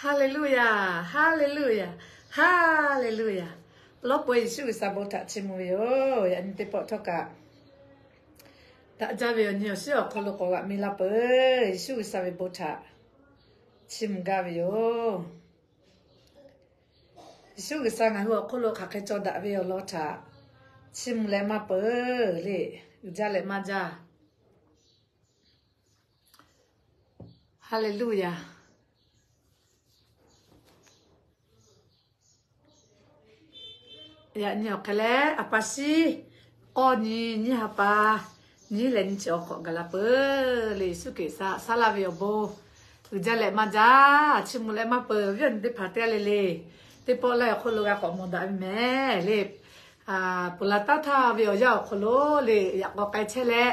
Haˍleˍluˆyaˬ, haˍleˍluˆyaˬ, haˍleˍluˆyaˬ. Awˬ lawn peuˬ Yeˍsuˆ G'uiˬsha bon htaꞈ chiˇ mvuh ve yoˬ. Yaꞈ nyi teˇ pawˆ htawˇ kaꞈ daꞈ jaˇ ve awˬ nyi awˬ shiˉ awˬ hk'aw lo k'awꞈ g'aꞈ mi laˇ peuˬ. Yeˍsuˆ G'uiˬsha ve bon htaꞈ chiˇ mvuh gaˇ ve yoˬ. Yeˍsuˆ G'uiˬsha ngaˬ hui awˬ hk'oˆ lo hk'aˬ hk'e caw daꞈ ve awˬ lawn htaꞈ chiˇ mvuh leh maˇ peuˬ le. Uiˍ jaˇ leh maˇ jaˇ. Haˍleˍluˆyaˬ. Yaꞈ nyi awˬ hk'e leh a pa shiˉ k'awˇ nyi nyiˇ ha pa nyiˇ leh nyi chi awˬ hk'awꞈ gaˬ la peuˬ le. Yeˍsuˆ Hkriꞈ saˍ laˇ ve awˬ bon uiˍ jaˇ leh maˇ jaˇ, chiˇ mvuh leh maˇ peuˬ. Viˉ awˬ nyi teˇ hpaˍ teˇ g'aˇ le le, teˇ pawˆ laiˉ awˬ hk'oˆ lo g'a k'awꞈ mawˬ daꞈ ve mehˍ le. Ponˬ laˬ taˉ htaˇ ve awˬ yanˇ awˬ hk'aw lo le, yaꞈ k'aw k'ai chehˇ leh,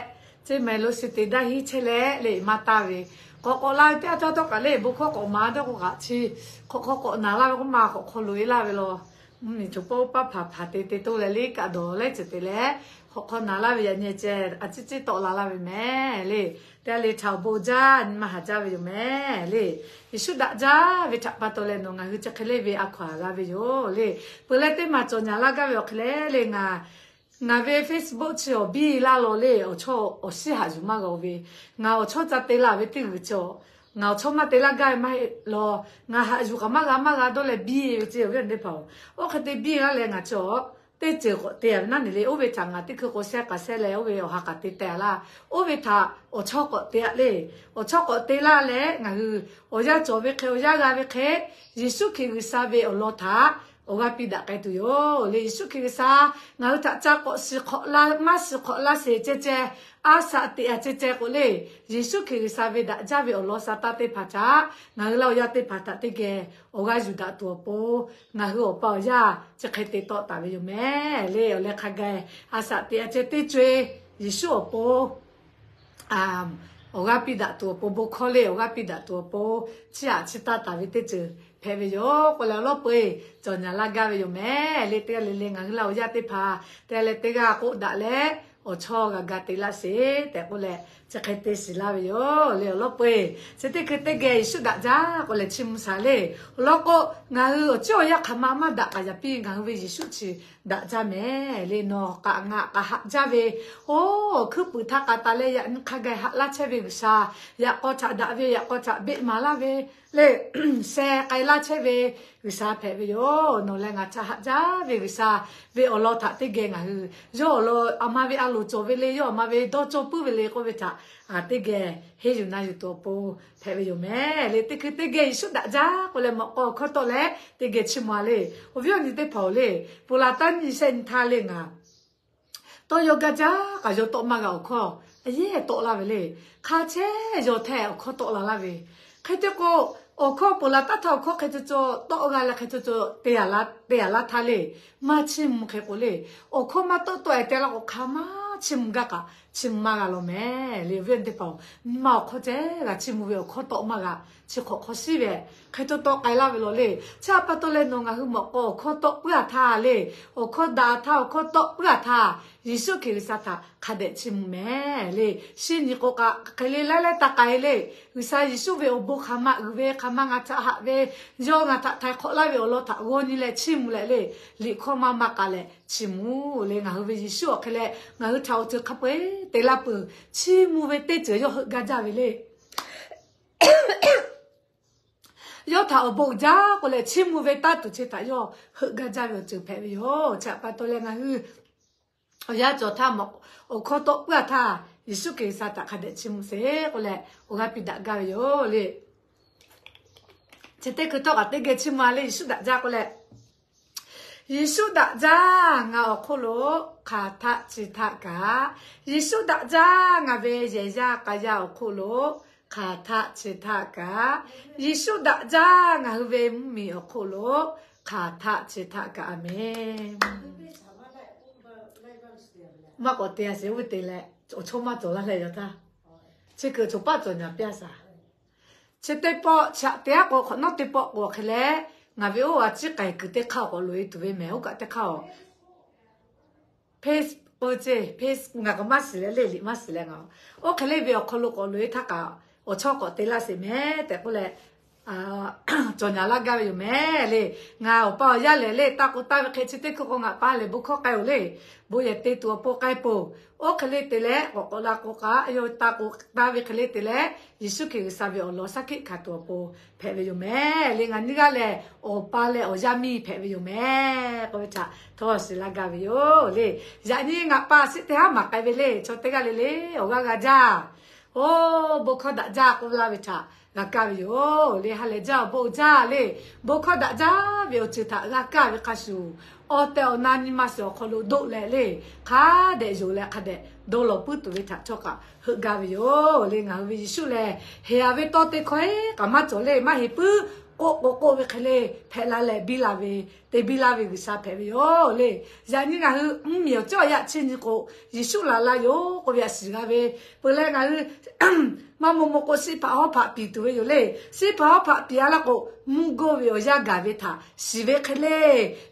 ceˇ mehˍ lo shi te daˇ hiˉ chehˇ leh le, maˇ taˇ ve k'awꞈ k'awꞈ la ve teˇ yanˇ htawˇ htawˇ kaꞈ le, bon hkawˇ k'awꞈ maˍ dawˇ k'o kaꞈ chi hk'awꞈ hk'aw k'awꞈ naˍ laˇ ve k'oˆ ma hk'awꞈ hk'aw loꞈ e laˇ ve law. Mvuhˇmiˬ choˬ pawˆ paˇ hpaˍ hpaˍ te te toˇ leh le kaꞈ dawˬ leh ceuˬ te leh, hk'awꞈ hk'aw naˍ laˇ ve yaꞈ nyi ceh a ciˉ ciˉ tawˆ la laˇ ve mehˍ le. Teˇ g'aˇ le htaꞈ awˬ bon jaˇ nyi ma haˍ jaˇ ve yoˬ mehˍ le. Yeˍsuˆ daꞈ jaˇ ve htaꞈ pa taw leh nawˬ ngaˬ hui chi hk'e le ve a hkaw aˬ g'a ve yoˬ le. Peuˬ leh teˇ maˬ cawˬ nyaˍ laˇ gaˇ ve awˬ hk'e leh le ngaˬ ngaˬ ve Facebook chi awˬ biˇ laˇ law le, awˬ chawˇ awˬ shiˉ haꞈ yuˬ maˇ g'a-o ve. Ngaˬ awˬ chawˇ ca te laˇ ve teˇ g'uiˬ chi awˬ, ngaˬ awˬ chawˇ maˇ te laˇ gaˇ ve maˇ heˆ law. Ngaˬ haꞈ yuˬ kaꞈ maˇ g'a maˇ g'a dawˇ leh biˇ ve ceˇ, awˬ viˉ awˬ nyi teˇ hpaˍ-oˬ. Oˇ hk'e te biˇ laˇ leh ngaˬ chi awˬ teˇ ceuˬ k'awꞈ te a ve naˉ ne le, oˇ ve htaꞈ ngaˬ teˇ hkui k'o shehˇ k'aꞈ shehˇ leh oˇ ve awˬ ha k'aꞈ te teh a laˇ. Oˇ ve htaꞈ awˬ chawˇ k'awꞈ te a le. Awˬ chawˇ k'awꞈ te laˇ leh ngaˬ hui awˬ yanˇ cawˬ ve hk'e awˬ yanˇ g'a ve hk'e, Yeˍsuˆ Hkriꞈ G'uiˬsha ve awˬ lawn htaꞈ awˬ g'aˇ piˇ daꞈ k'ai tuˬ yoˬ le. Yeˍsuˆ Hkriꞈ G'uiˬsha ngaˬ hui htaꞈ ca k'awꞈ shiˍ hk'awꞈ la maˇ shiˍ hk'awꞈ laˇ sheˍ ceh ceh, a shaꞈ teꞈ a ceh ceh k'o le, Yeˍsuˆ Hkriꞈ G'uiˬsha ve daꞈ jaˇ ve awˬ lawn sa taˇ teˇ hpaˍ htaꞈ ngaˬ hui laˇ awˬ yanˇ teˇ hpaˍ htaꞈ teˇ geh awˬ g'aˇ yuˬ daꞈ tuˬ awˬ pon, ngaˬ hui awˬ pa awˬ yaˇ chi hk'e te tawˆ taˍ ve yoˬ mehˍ le. Awˬ leh hk'a gaˬ a shaꞈ teꞈ a ceh teˇ co-e Yeˍsuˆ awˬ pon awˬ g'aˇ piˇ daꞈ tuˬ awˬ pon, bon hkawˇ le awˬ g'aˇ piˇ daꞈ tuˬ awˬ pon, chiˇ aꞈ chiˇ taˇ taˍ ve teˇ ceuˬ hpehꞈ ve yoˬ k'oˆ leh awˬ lawn peu-eˬ cawˬ nyaˍ laˇ gaˇ ve yoˬ mehˍ le. Teˇ g'aˇ le le ngaˬ hui laˇ awˬ yanˇ teˇ hpaˍ teˇ g'aˇ leh teˇ g'aˇ k'oˆ daꞈ leh awˬ chawˇ g'a ga te laˇ sheˍ tehꞈ k'oˆ leh chi hk'e te shiˍ laˇ ve yoˬ le. Awˬ lawn peu-eˬ chi teˇ hkui teˇ geh Yeˍsuˆ daꞈ jaˇ k'oˆ leh chiˇ mvuh shaˍ le. Awˬ lawn k'o, ngaˬ hui awˬ ciˉ awˬ yanˇ hk'aˬ ma maˇ daꞈ k'aꞈ yaꞈ piˇ ngaˬ hui ve Yeˍsuˆ chi daꞈ jaˇ mehˍ le. Nawˬ k'aꞈ ngaˬ k'aꞈ haꞈ jaˇ ve, oˇ hkuiˉ puiˍ htaˇ k'a taˍ leh yaꞈ nyi hk'a gaˬ haꞈ laˇ chehˇ ve G'uiˬsha, yaꞈ k'aw htaꞈ daꞈ ve yaꞈ k'aw htaꞈ beˆ maˍ laˇ ve le, sheh k'ai laˇ chehˇ ve G'uiˬsha hpehꞈ ve yoˬ. Nawˬ leh ngaˬ htaꞈ haꞈ jaˇ ve G'uiˬsha ve awˬ lawn htaꞈ teˇ geh ngaˬ hui yawˇ awˬ lawn a ma ve a loˍ cawˬ ve le, yawˇ a ma ve dawˇ cawˇ puiˉ ve le k'oˆ ve htaꞈ teˇ geh henˇ yuˬ na yuˬ tuˬ awˬ pon hpehꞈ ve yoˬ mehˍ le. Teˇ hkui teˇ geh Yeˍsuˆ daꞈ jaˇ k'oˆ leh mawꞈ k'aw awˬ hkawˇ tawˆ leh teˇ geh chiˇ mvuh a le. Awˬ viˉ awˬ nyi teˇ hpaˍ-oˬ le, ponˬ laˬ taˉ nyi shehˆ nyi htaˇ le ngaˬ tawˇ yaw gaˇ jaˇ kaꞈ yawˇ tawˆ maˇ g'a awˬ hkawˇ a yehˉ tawˆ laˇ ve le. Hk'a chehˇ yaw htehˇ awˬ hkawˇ tawˆ la laˇ ve. Hk'e te k'o, awˬ hkawˇ ponˬ laˬ taˉ htaˇ awˬ hkawˇ hk'e co co tawˆ g'a leh hk'e co co te yaꞈ laˇ htaˇ le, maˇ chiˇ mvuh hk'e k'o le, awˬ hkawˇ maˇ tawˆ tawˆ-e te laˇ k'o hk'a maˇ chiˇ mvuh gaˇ kaꞈ chiˇ mvuh maˇ g'a law mehˍ le. Awˬ viˉ awˬ nyi teˇ hpaˍ-oˬ, nyi ma awˬ hkawˇ ceh g'a chiˇ mvuh ve awˬ hkawˇ tawˆ maˇ g'a. Chi hk'awꞈ hk'aw shiˉ ve hk'e co tawˆ k'ai laˇ ve law le. Chi a pa taw leh nawˬ ngaˬ hui mawꞈ k'aw awˬ hkawˇ tawˆ puiˉ a htaˇ le, awˬ hkawˇ daꞈ a htaˇ awˬ hkawˇ tawˆ puiˉ a htaˇ, Yeˍsuˆ Hkriꞈ G'uiˬsha htaꞈ hk'a dehꞈ chiˇ mvuh mehˍ le. Shinˉ nyi k'o kaꞈ hk'e le laiˉ laiˉ taˇ k'ai le. G'uiˬsha Yeˍsuˆ ve awˬ bon hk'aˬ ma uiˍ ve, hk'aˬ ma ngaˬ htaꞈ haꞈ ve, yawˇ ngaˬ htaꞈ htaiˍ hk'awꞈ laˇ ve awˬ lawn htaꞈ g'aw nyi leh chiˇ mvuh leh le, liꞈ hkawˇ maˇ maˇ k'a leh chiˇ mvuh le. Ngaˬ hui ve Yeˍsuˆ awˬ hk'e leh ngaˬ hui htaꞈ awˬ ceuˬ hk'a peu-eˬ te laˇ peuˬ. Chiˇ mvuh ve teˇ ceuˬ yawˇ heuˆ gaˇ jaˇ ve le. Yawˇ htaꞈ awˬ bon uiˍ jaˇ k'oˆ leh chiˇ mvuh ve taˇ tuˬ chi htaꞈ yawˇ heuˆ gaˇ jaˇ ve awˬ ceuˬ hpehꞈ ve yoˬ. Chi a pa taw leh ngaˬ hui awˬ yanˇ cawˬ htaˇ mawꞈ awˬ hkawˇ tawˆ puiˉ a htaˇ, Yeˍsuˆ Hkriꞈ G'uiˬsha htaꞈ hk'a dehꞈ chiˇ mvuh sheˍ k'oˆ leh awˬ g'aˇ piˇ daꞈ gaˇ ve yoˬ le. Chi teˇ hkui htawˇ kaꞈ teˇ geh chiˇ mvuh a le, Yeˍsuˆ daꞈ jaˇ k'oˆ leh, Yeˍsuˆ daꞈ jaˇ ngaˬ awˬ hk'oˆ lo hk'aˬ htaˆ chi htaˆ kaꞈ, Yeˍsuˆ daꞈ jaˇ ngaˬ ve yehˬ yaˇ k'a yaˇ awˬ hk'oˆ lo hk'aˬ htaˆ chi htaˆ kaꞈ, Yeˍsuˆ daꞈ jaˇ ngaˬ hui ve mvuhˇmiˬ awˬ hk'oˆ lo hk'aˬ htaˆ chi htaˆ kaꞈ. A menˬ. Maˇ k'awꞈ te a sheˍ, oˇ ve te leh awˬ chawˇ maˇ cawˬ laˇ leh yaw htaˇ, chi kuiˬ choˬ paˆ cawˬ nyaˍ piˇ a shaˍ. Chi teˇ pawˆ chaꞈ te aˉ k'o hk'awꞈ nawˉ teˇ pawˆ k'o hk'e leh, ngaˬ ve oˇ a ciˉ k'ai kuiˬ teˇ hk'aˇ k'awꞈ loꞈ e tuˬ ve mehˍ. Oˇ kaꞈ teˇ hk'aˇ-oˬ, Face k'o ceˇ, Face ngaˬ k'awꞈ maˇ shiˍ leh le, liꞈ maˇ shiˍ leh ngaˬ oˇ hk'e le ve awˬ hk'aw lo k'awꞈ loꞈ e htaˇ kaꞈ awˬ chawˇ k'awꞈ te laˇ sheˍ mehˍ tehꞈ k'oˆ leh, cawˬ nyaˍ laˇ gaˇ ve yoˬ mehˍ le. Ngaˬ awˬ pa awˬ yaˇ lehˬ le, taˇ k'oˆ taˇ ve hk'e chi teˇ hkui k'o ngaˬ pa lehˬ bon hkawˇ k'ai-oˬ le. Bon yehˬ te tuˬ awˬ pon k'ai peuˬ. Oˇ hk'e le te leh k'awꞈ k'awꞈ la k'o k'aꞈ, yawˇ taˇ k'oˆ taˇ ve hk'e le te leh, Yeˍsuˆ Hkriꞈ G'uiˬsha ve awˬ lawn shaˉ hkiˆ hkanˍ tuˬ awˬ pon hpehꞈ ve yoˬ mehˍ le. Ngaˬ nyiˇ g'aˇ lehˬ, awˬ pa leh awˬ yaˇ miˇ hpehꞈ ve yoˬ mehˍ k'oˆ ve htaꞈ htawˇ shiˍ laˇ gaˇ ve yoˬ le. Yaꞈ nyi ngaˬ pa shiˆ teˇ haˉ maˍ k'ai ve le, chaw teˇ g'aˇ le le awˬ g'aˇ g'a jaˇ. Oˇ, bon hkawˇ daꞈ jaˇ k'oˆ laˇ ve htaꞈ g'a kaˇ ve yoˬ le. Ha lehˬ jaˇ, awˬ bon jaˇ le. Bon hkawˇ daꞈ jaˇ ve awˬ ceuˬ htaꞈ g'a kaˇ ve hk'a shuˍ, awˬ tehˬ awˬ na nyi ma shiˍ awˬ hk'aw lo doˆ leh le, hk'a dehꞈ yonˍ leh hk'a dehꞈ dawˇ lawˬ puiˉ tuˬ ve htaꞈ htawˇ kaꞈ heuˆ gaˇ ve yoˬ le. Ngaˬ hui ve Yeˍsuˆ lehˬ, heˍ aˍ ve tawˇ teˇ hkawˇ-eˬ kaꞈ maˇ cawˬ le, maˇ heˍ puiˉ k'oˆ k'o k'oˆ ve hk'e le, hpehꞈ la leh biˇ la ve, te biˇ laˇ ve G'uiˬsha hpehꞈ ve yoˬ le. Yaꞈ nyi ngaˬ hui mvuhˇmiˬ awˬ cawˇ yaꞈ chiˇ nyi k'o, Yeˍsuˆ laˬ la yoˬ k'oˆ ve a shiˍ g'a ve, peuˬ leh ngaˬ hui maˇ maw maw k'o, shiˆ hpaꞈ hawˉ hpaꞈ piˍ tuˬ ve yoˬ le. Shiˆ hpaꞈ hawˉ hpaꞈ piˍ a laˇ k'o, mvuhˇ goˇ ve awˬ yanˇ gaˬ ve htaꞈ shiˍ ve hk'e le,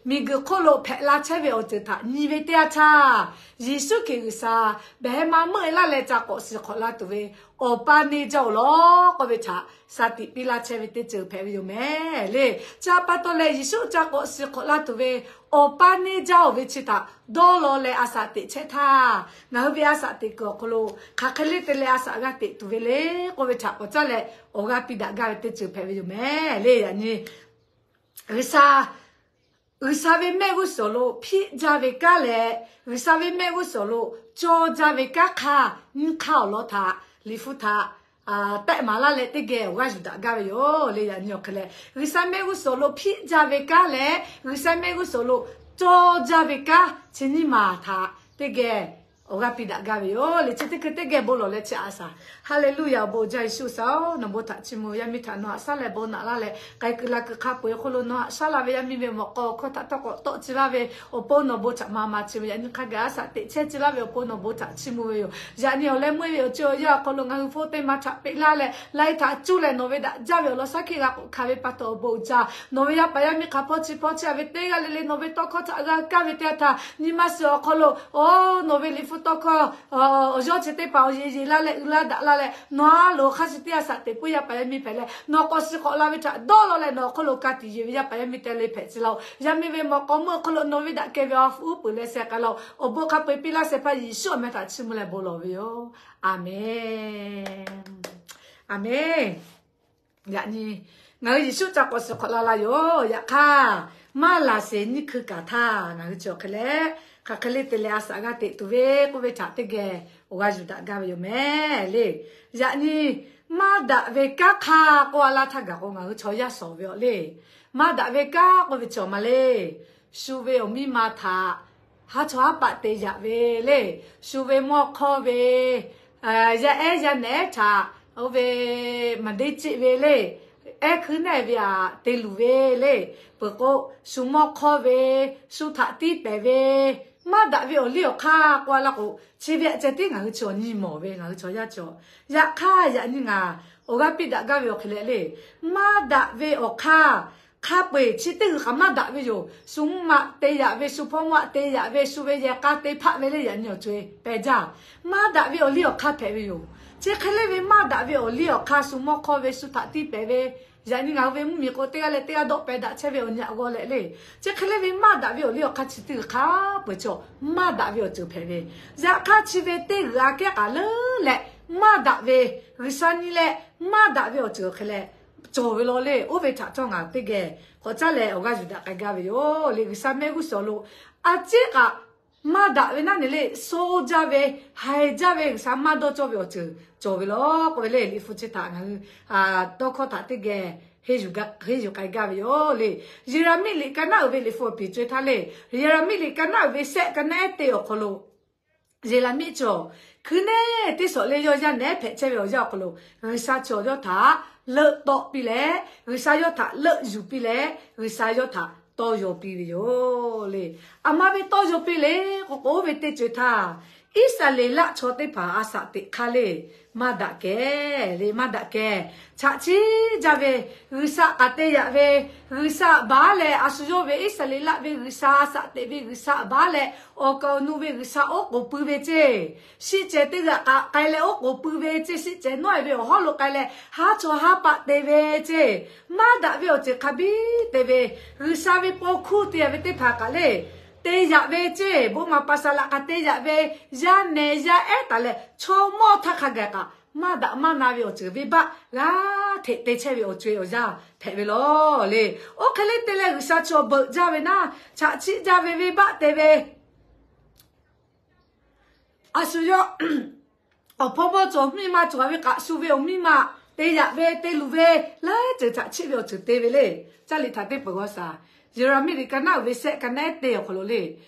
miˬguiˬ hk'oˆ lo hpehꞈ la chehˇ ve awˬ ceuˬ htaꞈ nyi ve teˇ yanˇ htaˇ, Yeˍsuˆ Hkriꞈ G'uiˬsha behˬ ma meuˆ-e laˇ leh ca k'awꞈ shiˍ hk'awꞈ la tuˬ ve Awˬ pa neˇ jaˇ-oˬ lawˬ k'oˆ ve htaꞈ shaˍ tiꞈ piˇ laˇ chehˇ ve teˇ ceuˬ hpehꞈ ve yoˬ mehˍ le. Chi pa taw leh Yeˍsuˆ ca k'awꞈ shiˍ hk'awꞈ la tuˬ ve Awˬ pa neˇ jaˇ-oˬ ve chi htaꞈ dawˇ law leh a shaꞈ teꞈ chehˇ htaˇ, ngaˬ hui ve a shaꞈ teꞈ kuiˬ awˬ hk'aw lo hk'aˬ hk'e le te leh a shaꞈ g'a teꞈ tuˬ ve le k'oˆ ve htaꞈ k'awꞈ caˉ leh awˬ g'aˇ piˇ daꞈ gaˇ ve teˇ ceuˬ hpehꞈ ve yoˬ mehˍ le. Yaꞈ nyi G'uiˬsha, G'uiˬsha ve mehˆ g'uˇ suhˍ lo hpiˆ jaˇ ve kanˉ leh, G'uiˬsha ve mehˆ g'uˇ suhˍ lo cawˇ jaˇ ve kanˉ hk'aˇ nyiˇ hk'aˇ awˬ lawn htaꞈ Liꞈ hpu htaꞈ tehˆ maˍ laˇ leh teˇ geh awˬ g'aˇ yuˬ daꞈ gaˇ ve yoˬ le. Yaꞈ nyi awˬ hk'e leh, G'uiˬsha mehˆ g'uˇ suhˍ lo hpiˆ jaˇ ve kanˉ leh G'uiˬsha mehˆ g'uˇ suhˍ lo cawˇ jaˇ ve kanˉ chi nyiˇ maˬ htaꞈ teˇ geh awˬ g'aˇ piˇ daꞈ gaˇ ve yoˬ le. Chi teˇ hkui teˇ geh bon lawˬ leh chi a shaˍ. Haˍleˍluˇyaꞈ, awˬ bon jaˇ Yeˍsuˆ sha-oˬ, nawˬ bon htaꞈ chiˇ mvuh ve yaˇ miˇ htaꞈ nawˬ haꞈ shaˉ leh bon naꞈ laˇ leh k'ai kuiˬ la kuiˬ hk'a peu-eˬ hk'oˆ lo nawˬ haꞈ shaˉ la ve yaˇ miˇ ve mawꞈ k'aw awˬ hkawˇ htaꞈ tawˇ k'awꞈ tawˆ tcuh laˇ ve awˬ pon nawˬ bon htaꞈ ma ma chiˇ mvuh. Yaꞈ nyi hk'a gaˬ a shaꞈ teꞈ chehˇ tcuh laˇ ve awˬ pon nawˬ bon htaꞈ chiˇ mvuh ve yoˬ. Yaꞈ nyi awˬ leh meuˇ ve awˬ ceuˬ awˬ yanˇ awˬ hk'aw lo ngaˬ hui hpfuhˇ teˇ ma htaꞈ peꞈ laˇ leh laiˉ htaꞈ cuˇ leh nawˬ ve daꞈ jaˇ ve awˬ lawn shaˉ hkiˆ g'a k'oˆ hkanˍ ve pa taw awˬ bon uiˍ jaˇ. Nawˬ ve yaˇ paˍ yaˇ miˇ hk'a hpawˇ chi hpawˇ chehˇ a ve teˇ g'aˇ le le nawˬ ve tawˇ hkawˇ htaꞈ g'a kaˇ ve teˇ yanˇ htaˇ, nyi ma shiˍ awˬ hk'aw lo, oˇ, nawˬ ve Liꞈ hpu tawˇ hkawˇ awˬ yawˇ chi teˇ hpaˍ awˬ yeˬ yeˬ laˇ leh uiˍ laˇ daꞈ laˇ leh nawˬ a loˍ hk'a shuˍ teˇ g'aˇ shaꞈ teꞈ puiˉ yaˇ paˍ yaˇ miˇ hpehꞈ leh nawˬ k'awꞈ shiˍ k'awꞈ la ve htaꞈ dawˇ law leh nawˬ awˬ hk'aw lo ka tiꞈ yeˬ ve yaˇ paˍ yaˇ miˇ te le hpehꞈ tcuh laˇ-oˬ. Yaˇ miˇ ve mawꞈ k'aw meuˇ awˬ hk'aw lo nawˬ ve daꞈ kehˬ ve awˬ fuˉ peuˬ leh sheh k'ai laˇ-oˬ. Awˬ bon hk'a peu-eˬ piˇ laˇ shehˍ hpaˇ Yeˍsuˆ awˬ meh htaꞈ chiˇ mvuh leh bon lawˬ ve yoˬ. Aˍmenˍ. Aˍmenˍ. Yaꞈ nyi ngaˬ hui Yeˍsuˆ ca k'awꞈ shiˍ hk'awꞈ la la yoˬ. Yaꞈ hk'aˇ, maˇ laˬ sheˍ nyiˇ hkui kaꞈ htaˇ ngaˬ hui chi awˬ hk'e leh hk'aˬ hk'e le te leh a shaꞈ g'a teꞈ tuˬ ve k'oˆ ve htaꞈ teˇ geh awˬ g'aˇ yuˬ daꞈ gaˇ ve yoˬ mehˍ le. Yaꞈ nyi maˇ daꞈ ve kanˉ hk'aˇ k'oˆ a laˇ htaˇ gaˬ k'o ngaˬ hui chaw yaˇ shawˍ ve awˬ le. Maˇ daꞈ ve kanˉ k'oˆ ve cawˬ ma le. Shu ve awˬ miˇ ma htaꞈ haˉ chawˇ haˉ paˆ te yaꞈ ve le. Shu ve mawˇ hkawˇ ve, yaˇ ehˉ yaˇ nehˬ htaꞈ oˇ ve maˍ deˇ ceˆ ve le. Ehˉ hkuiˉ neˉ ve aꞈ te luˬ ve le. Peuˬ k'o, shu mawˇ hkawˇ ve, shu htaꞈ tiˇ pehˍ ve, maˇ daꞈ ve awˬ liˇ awˬ hk'aˇ k'oˆ a laˇ k'o, chi ve aꞈ ceh tiˉ ngaˬ hui chaw nyi mawˬ ve ngaˬ hui chaw yaˇ cawˬ. Yaꞈ hk'aˇ yaꞈ nyi ngaˬ awˬ g'aˇ piˇ daꞈ gaˇ ve awˬ hk'e leh le, maˇ daꞈ ve awˬ hk'aˇ hk'a peu-eˬ chi teˇ g'uiˬ kaꞈ maˇ daꞈ ve yoˬ. Shu mvuhˇ maꞈ te yaꞈ ve, shu hpawˇ mawˇ aꞈ te yaꞈ ve, shu ve yehˬ k'a te hpaˆ ve le, yaꞈ nyi awˬ co-e pehˬ jaˇ. Maˇ daꞈ ve awˬ liˇ awˬ hk'aˇ hpehꞈ ve yoˬ. Chi hk'e le ve maˇ daꞈ ve awˬ liˇ awˬ hk'aˇ shu mawˇ hkawˇ ve, shu htaꞈ tiˇ pehˍ ve, yaꞈ nyi ngaˬ hui ve mvuhˇmiˬ k'o teˇ g'aˇ leh teˇ g'aˇ dawˆ pehˍ daꞈ chehˇ ve awˬ nyi aꞈ g'aw leh le. Chi hk'e le ve maˇ daꞈ ve awˬ liˇ awˬ hk'aˇ chi teˇ g'uiˬ hk'a peu-eˬ cawˬ maˇ daꞈ ve awˬ ceuˬ hpehꞈ ve. Yaꞈ hk'aˇ chi ve teˇ g'uiˬ aꞈ kehˉ k'aꞈ leuˉ leh maˇ daꞈ ve, G'uiˬsha nyi leh maˇ daꞈ ve awˬ ceuˬ awˬ hk'e leh cawˬ ve law le. Oˇ ve htaꞈ htawˇ ngaˬ teˇ geh k'awꞈ caˉ leh awˬ g'aˇ yuˬ daꞈ k'ai gaˇ ve yoˬ le. G'uiˬsha mehˆ g'uˇ suhˍ awˬ lo a ciˉ kaꞈ maˇ daꞈ ve naˉ ne le, sho jaˇ ve, haiˬ jaˇ ve, G'uiˬsha maˇ dawˇ cawˇ ve awˬ ceuˬ cawˬ ve law k'oˆ ve le. Liꞈ hpu chi htaꞈ ngaˬ hui tawˇ hkawˇ htaꞈ teˇ geh henˇ yuˬ k'ai gaˇ ve yoˬ le. Yeˍraˍmiˆ liꞈ ka naˉ uiˍ ve liꞈ hpu awˬ piˍ co-e htaˇ le, Yeˍraˍmiˆ liꞈ ka naˉ uiˍ ve shehˆ ka naˉ ehˉ teˇ awˬ hk'aw lo Yeˍraˍmiˆ cawˬ hkui neˉ teˇ shawˍ le yawˇ yaˇ nehˉ hpehꞈ chehˇ ve awˬ yanˇ awˬ hk'aw lo, G'uiˬsha cawˬ yawˇ htaꞈ leuˆ tawˆ piˇ leh, G'uiˬsha yawˇ htaꞈ leuˆ yuˬ piˇ leh, G'uiˬsha yawˇ htaꞈ tawˇ yaw piˇ ve yoˬ le. Aˬ ma ve tawˇ yaw piˇ le k'o k'o, oˇ ve teˇ co-e htaˇ Iˉsaˍreˍlaˆ chaw teˇ hpaˍ a shaꞈ teꞈ hk'aˇ le, maˇ daꞈ kehˬ le, maˇ daꞈ kehˬ. Chaꞈ chiˆ jaˇ ve, G'uiˬsha k'aꞈ te yaꞈ ve, G'uiˬsha baˬ leh a shu yawˇ ve Iˉsaˍreˍlaˆ ve G'uiˬsha a shaꞈ teꞈ ve G'uiˬsha baˬ leh awˬ kaˍ awˬ nu ve G'uiˬsha oˉ k'oˍ pui ve ceˇ. Shiˆ cehˬ teˇ g'aꞈ k'aꞈ k'ai leh oˉ k'oˍ pui ve ceˇ. Shiˆ cehˬ nawˉ e ve awˬ hawˉ lo k'ai leh haˉ chawˇ haˉ paˆ te ve ceˇ. Maˇ daꞈ ve awˬ ceuˬ hk'a biˉ te ve, G'uiˬsha ve paw hkuˇ te yaꞈ ve teˇ hpaˍ kaꞈ le, te yaꞈ ve ceˇ. Bon maˍ paˍ saˍ laꞈ k'aꞈ te yaꞈ ve, yaˇ nehˬ yaˇ ehˉ taˍ leh chaw mawˇ htaˇ hk'a gaˬ kaꞈ maˇ daꞈ maˇ na ve awˬ ceuˬ venˇbaˆ g'a hteꞈ te chehˇ ve awˬ co-e awˬ yanˇ hpehꞈ ve lawˬ le. Oˇ hk'e le te leh G'uiˬsha chaw beuꞈ jaˇ ve naˉ, chaꞈ chiˆ jaˇ ve, venˇbaˆ te ve, a shu yawˇ awˬ hpawˇ mawˇ cawˬ, miˇ ma cawˬ ve kaꞈ shu ve awˬ miˇ ma te yaꞈ ve, te luˬ ve, laiˉ ceuˬ chaꞈ chiˆ ve awˬ ceuˬ te ve le. Caˇ liꞈ htaꞈ teˇ peuˬ g'aw shaˍ, Yeˍraˍmiˆ liꞈ ka naˉ uiˍ ve shehˆ, ka naˉ ehˉ teˇ awˬ hk'aw lo le,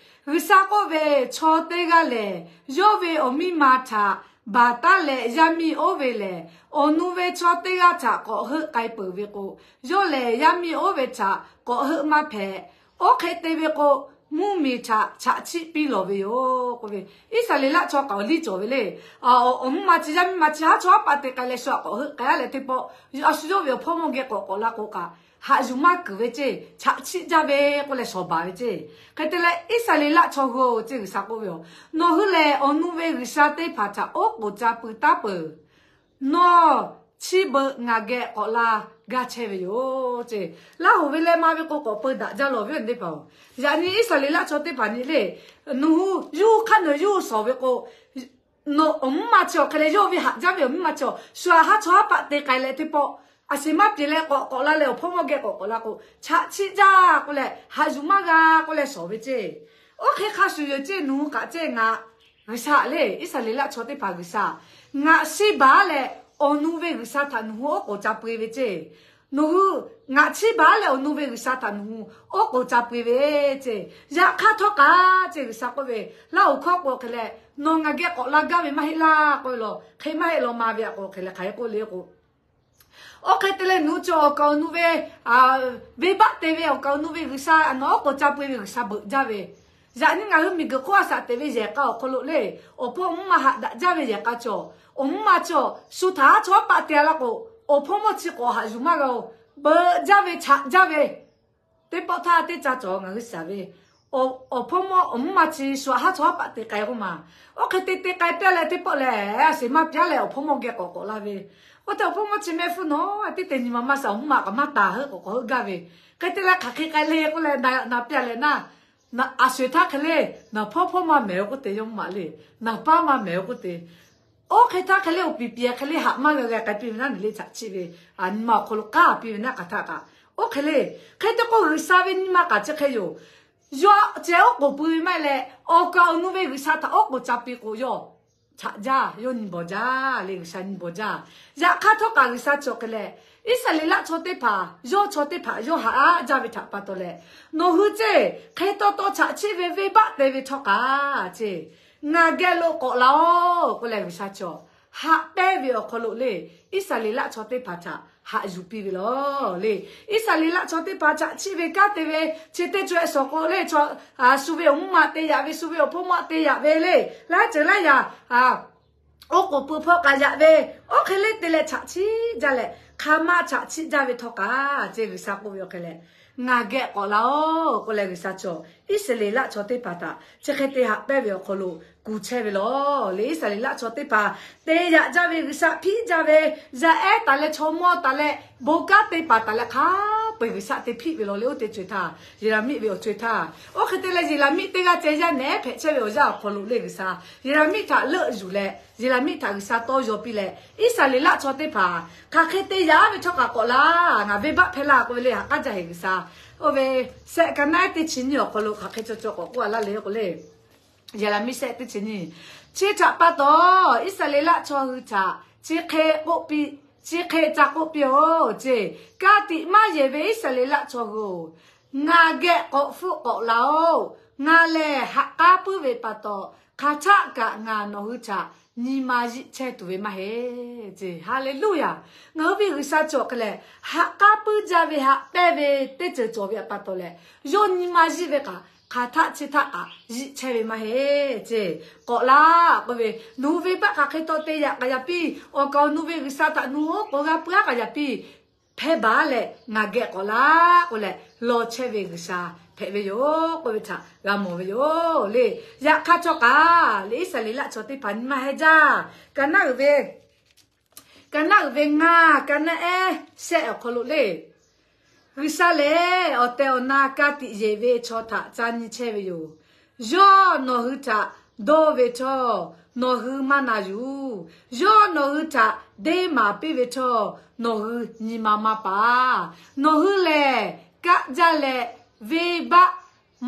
G'uiˬsha k'oˆ ve, Chaw teˇ g'aˇ lehˬ, yawˇ ve awˬ miˇ ma htaꞈ baˬ taˉ leh yaˇ miˇ oˇ ve lehˬ, awˬ nu ve chaw teˇ g'aˇ htaꞈ k'awꞈ heuˆ k'ai peuˬ ve k'o, yawˇ lehˬ yaˇ miˇ oˇ ve htaꞈ k'awꞈ heuˆ maˇ hpehꞈ. Oˇ hk'e te ve k'o, mvuhˇmiˬ htaꞈ chaꞈ chiˆ piˇ lawˬ ve yoˬ k'oˆ ve. Iˉsaˍreˍlaˆ chaw kaꞈ awˬ liˇ cawˬ ve le. Awˬ mvuhˇ ma chi yaˇ miˇ ma chi haˉ chawˇ haˉ paˆ te k'ai leh shu htaꞈ k'awꞈ heuˆ k'ai a leh teˇ pawˆ, a shu yawˇ ve awˬ hpawˇ mawˇ geh k'awꞈ k'awꞈ la k'o kaꞈ, haꞈ yuˬ maˇ kuiˬ ve ceˇ. Chaꞈ chiˆ jaˇ ve k'oˆ leh shawˍ baˬ ve ceˇ. Hk'e te leh Iˉsaˍreˍlaˆ chaw hui-oˬ ceˇ, G'uiˬsha k'oˆ ve yoˬ, nawˬ hui lehˬ awˬ nu ve g'uiˬsha teˇ hpaˍ htaꞈ oˉ k'oˍ ca pui taˉ peuˬ. Nawˬ chi beuꞈ ngaˬ geh k'awꞈ la gaˇ chehˇ ve yoˬ ceˇ. Laˇ hoˍ ve leh ma ve k'o k'awꞈ peu daꞈ jaˇ lawˬ ve teˇ hpaˍ-oˬ. Yaꞈ nyi Iˉsaˍreˍlaˆ chaw teˇ hpaˍ nyi le, nawˬ hui yuˇ hk'aˇ nawˬ yuˇ shawˍ ve k'o, nawˬ awˬ mvuhˇ ma chi awˬ hk'e leh yawˇ ve haꞈ jaˇ ve awˬ miˇ ma chi awˬ shu htaꞈ haˉ chawˇ haˉ paˆ te k'ai leh teˇ pawˆ, a sheˍ maˇ pyeˬ leh k'awꞈ k'awꞈ la leh awˬ hpawˇ mawˇ geh k'awꞈ k'awꞈ la k'o, chaꞈ chiˆ jaˇ k'oˆ leh haꞈ yuˬ maˇ g'a k'oˆ leh shawˍ ve ceˇ. Oˇ hk'e hk'a shuˍ yoˬ ceˇ, nawˬ hui kaꞈ ceˇ ngaˬ G'uiˬsha le, Iˉsaˍreˍlaˆ chaw teˇ hpaˍ G'uiˬsha, ngaˬ shiˉ baˬ leh awˬ nu ve g'uiˬsha htaꞈ nawˬ hui oˉ k'oˍ ca pui ve ceˇ. Nawˬ hui ngaˬ chiˇ baˬ leh awˬ nu ve g'uiˬsha htaꞈ nawˬ hui oˉ k'oˍ ca pui ve ceˇ. Yaꞈ hk'aˇ htawˇ kaꞈ ceˇ, G'uiˬsha k'oˆ ve, Laˇ hoˍ hkawˇ k'o hk'e leh nawˬ ngaˬ geh k'awꞈ la gaˇ ve maˇ heˆ laˇ k'oˆ ve lawˬ. Hk'e maˇ heˆ law ma ve a k'o hk'e leh hk'aˬ hk'e k'oˆ le k'o, oˇ hk'e te leh nawˬ hui chi awˬ kaˍ awˬ nu ve, venˇbaˆ te ve awˬ kaˍ awˬ nu ve g'uiˬsha, nawˬ oˉ k'oˍ ca pui ve g'uiˬsha beuꞈ jaˇ ve. Yaꞈ nyi ngaˬ hui miˬguiˬ hk'oˆ a shaꞈ teꞈ ve yehˬ k'a awˬ hk'aw lo le, awˬ hpawˇ awˬ mvuhˇ ma haꞈ daꞈ jaˇ ve yehˬ k'a cawˬ. Awˬ mvuhˇ ma cawˬ shu htaꞈ haˉ chawˇ haˉ paˆ te a laˇ k'o, awˬ hpawˇ mawˇ chi k'awꞈ haꞈ yuˬ maˇ g'a-oˬ. Beuꞈ jaˇ ve, chaꞈ jaˇ ve, teˇ pawˆ htaˇ teˇ ca cawˬ ngaˬ hui shaˍ ve, awˬ hpawˇ mawˇ awˬ mvuhˇ ma chi shu htaꞈ haˉ chawˇ haˉ paˆ te k'ai k'oˆ ma. Oˇ hk'e te te k'ai piˇ leh teˇ pawˆ lehˬ, a sheˍ maˇ piˇ leh awˬ hpawˇ mawˇ geh k'awꞈ k'awꞈ la ve. Oˇ htaˇ awˬ hpawˇ mawˇ chi mehˆ hpfuhˇ nawˉ teˇ te nyi ma maˇ shaˍ, awˬ mvuhˇ ma kaꞈ maˇ taˍ heuˆ k'awꞈ k'awꞈ heuˆ gaˇ ve. Hk'e te leh hk'aˬ hk'e k'ai le k'oˆ leh na piˇ leh naˉ, a sho-eˬ htaˇ hk'e le, naˬ hpawˇ hpawˇ maˇ mehˍ-oˬ k'oˆ te, yawˇ mvuhˇ ma le, naˬ paˉ maˇ mehˍ-oˬ k'oˆ te. Oˇ hk'e htaˇ hk'e le, awˬ piˍ piˍ hk'e le haꞈ maˇ g'a g'a k'ai piˇ ve naˉ, nyi le chaꞈ chiˆ ve, nyi ma awˬ hk'aw lo k'aˉ piˇ ve naˉ hk'aˬ htaˇ kaꞈ. Oˇ hk'e le, hk'e te k'o G'uiˬsha ve nyi ma kaꞈ chi hk'e yoˬ. Yawˇ ceh oˉ k'oˍ pui ve maˇ heˆ leh, awˬ kaˍ awˬ nu ve g'uiˬsha htaꞈ oˉ k'oˍ ca pui k'o, yawˇ chaꞈ jaˇ, yawˇ nyi bawˬ jaˇ le, G'uiˬsha nyi bawˬ jaˇ. Yaꞈ hk'aˇ htawˇ kaꞈ G'uiˬsha chi awˬ hk'e leh, Iˉsaˍreˍlaˆ chaw teˇ hpaˍ, yawˇ chaw teˇ hpaˍ yawˇ haꞈ jaˇ ve htaꞈ pa taw leh, nawˬ hui ceˇ hk'e taw taw chaꞈ chiˆ ve venˇbaˆ te ve htawˇ kaꞈ ceˇ, ngaˬ geh lo k'awꞈ la-oˬ k'oˆ leh G'uiˬsha cawˬ haꞈ pehnˇ ve awˬ hk'aw lo le, Iˉsaˍreˍlaˆ chaw teˇ hpaˍ htaꞈ haꞈ yuˬ piˇ ve lawˬ le. Iˉsaˍreˍlaˆ chaw teˇ hpaˍ chaꞈ chiˆ ve kanˉ te ve, chi teˇ caweh shawˍ k'o le, chaw, shu ve awˬ mvuhˇ ma te yaꞈ ve, shu ve awˬ hpawˇ mawˇ te yaꞈ ve le, laiˉ ceuˬ laiˉ yaꞈ oˉ k'oˍ pui hpawˇ k'ai yaꞈ ve, oˇ hk'e le te leh chaꞈ chiˆ jaˇ leh hk'aˬ ma chaꞈ chiˆ jaˇ ve htawˇ kaꞈ ceˇ, G'uiˬsha k'oˆ ve awˬ hk'e leh, ngaˬ geh k'awꞈ la-oˬ k'oˆ leh G'uiˬsha cawˬ Iˉsaˍreˍlaˆ chaw teˇ hpaˍ htaꞈ chi hk'e te haꞈ pehnˇ ve awˬ hk'aw lo kuˬ chehˇ ve lawˬ le. Iˉsaˍreˍlaˆ chaw teˇ hpaˍ te yaꞈ jaˇ ve, G'uiˬsha hpiˆ jaˇ ve, yaˇ ehˉ taˍ leh chaw mawˇ taˍ leh bon kanˉ te paˍ taˍ leh hk'a peu-eˬ G'uiˬsha te hpiˆ ve lawˬ le. Oˇ teˇ co-e htaˇ, Yeˍraˍmiˆ ve awˬ co-e htaˇ, oˇ hk'e te leh Yeˍraˍmiˆ teˇ g'aˇ ceh yaˇ nehˉ hpehꞈ chehˇ ve awˬ yanˇ awˬ hk'aw lo le, G'uiˬsha Yeˍraˍmiˆ htaꞈ leuˆ yuˬ leh Yeˍraˍmiˆ htaꞈ G'uiˬsha tawˇ yaw piˇ leh, Iˉsaˍreˍlaˆ chaw teˇ hpaˍ hk'aˬ hk'e te yaꞈ ve htawˇ kaꞈ k'awꞈ la, ngaˬ venˇbaˆ hpehˇ laˇ k'oˆ ve le, haꞈ k'aˉ jaˇ heꞈ G'uiˬsha. Oˇ ve shehˆ ka naˉ ehˉ teˇ chi nyiˇ awˬ hk'aw lo hk'aˬ hk'e cawˬ cawˬ k'awꞈ k'oˆ a laˇ le k'o le, Yeˍraˍmiˆ shehˆ teˇ chi nyiˇ, chi htaꞈ pa taw Iˉsaˍreˍlaˆ chaw hui htaꞈ chi hk'e k'oˆ piˇ, chi hk'e ca k'oˆ piˇ-oˬ ceˇ, Ka tiꞈ maˇ yehˬ ve Iˉsaˍreˍlaˆ chaw hui-oˬ, ngaˬ geh k'awꞈ hpfuhˆ k'awꞈ la-oˬ. Ngaˬ lehˬ haꞈ k'aˉ puiˉ ve pa taw, hk'aˬ htaˆ kaꞈ ngaˬ nawˬ hui htaꞈ nyi ma yiˆ chehˇ tuˬ ve maˇ heˆ ceˇ. Haˍleˍluˆyaˍ. Ngaˬ hui ve G'uiˬsha cawˬ hk'e leh, haꞈ k'aˉ puiˉ jaˇ ve, haꞈ pehnˇ ve teˇ ceuˬ cawˬ ve pa taw leh, yawˇ nyi ma yiˆ ve kaꞈ hk'aˬ htaˆ chi htaˆ kaꞈ yiˆ chehˇ ve maˇ heˆ ceˇ. K'awꞈ laˇ k'oˆ ve, nawˬ hui venˇbaˆ hk'aˬ hk'e taw te yaꞈ k'aꞈ yaꞈ piˇ, awˬ kaˍ awˬ nu ve G'uiˬsha htaꞈ nawˬ hui oˉ k'oˍ g'a puiˉ aˉ k'aꞈ yaꞈ piˇ, hpehˇ baˬ leh ngaˬ geh k'awꞈ laˇ k'oˆ leh, law chehˇ ve G'uiˬsha hpehꞈ ve yoˬ k'oˆ ve htaꞈ g'a mawˬ ve yoˬ le. Yaꞈ hk'aˇ chaw kaꞈ le, Iˉsaˍreˍlaˆ chaw teˇ hpaˍ nyi ma heh jaˇ. Ka naˆ uiˍ ve, ka naˆ uiˍ ve ngaˇ, ka naˆ ehˉ shehˆ awˬ hk'aw lo le, G'uiˬsha lehˬ awˬ tehˬ awˬ na ka tiꞈ yeˬ ve chaw htaꞈ ca nyi chehˇ ve yoˬ. Yawˇ nawˬ hui htaꞈ dawˇ ve htawˇ, nawˬ hui maˇ na yuˬ. Yawˇ nawˬ hui htaꞈ deˇ maˍ piˇ ve htawˇ, nawˬ hui nyi ma maˇ paˍ. Nawˬ hui lehˬ kaˆ jaˇ leh venˇbaˆ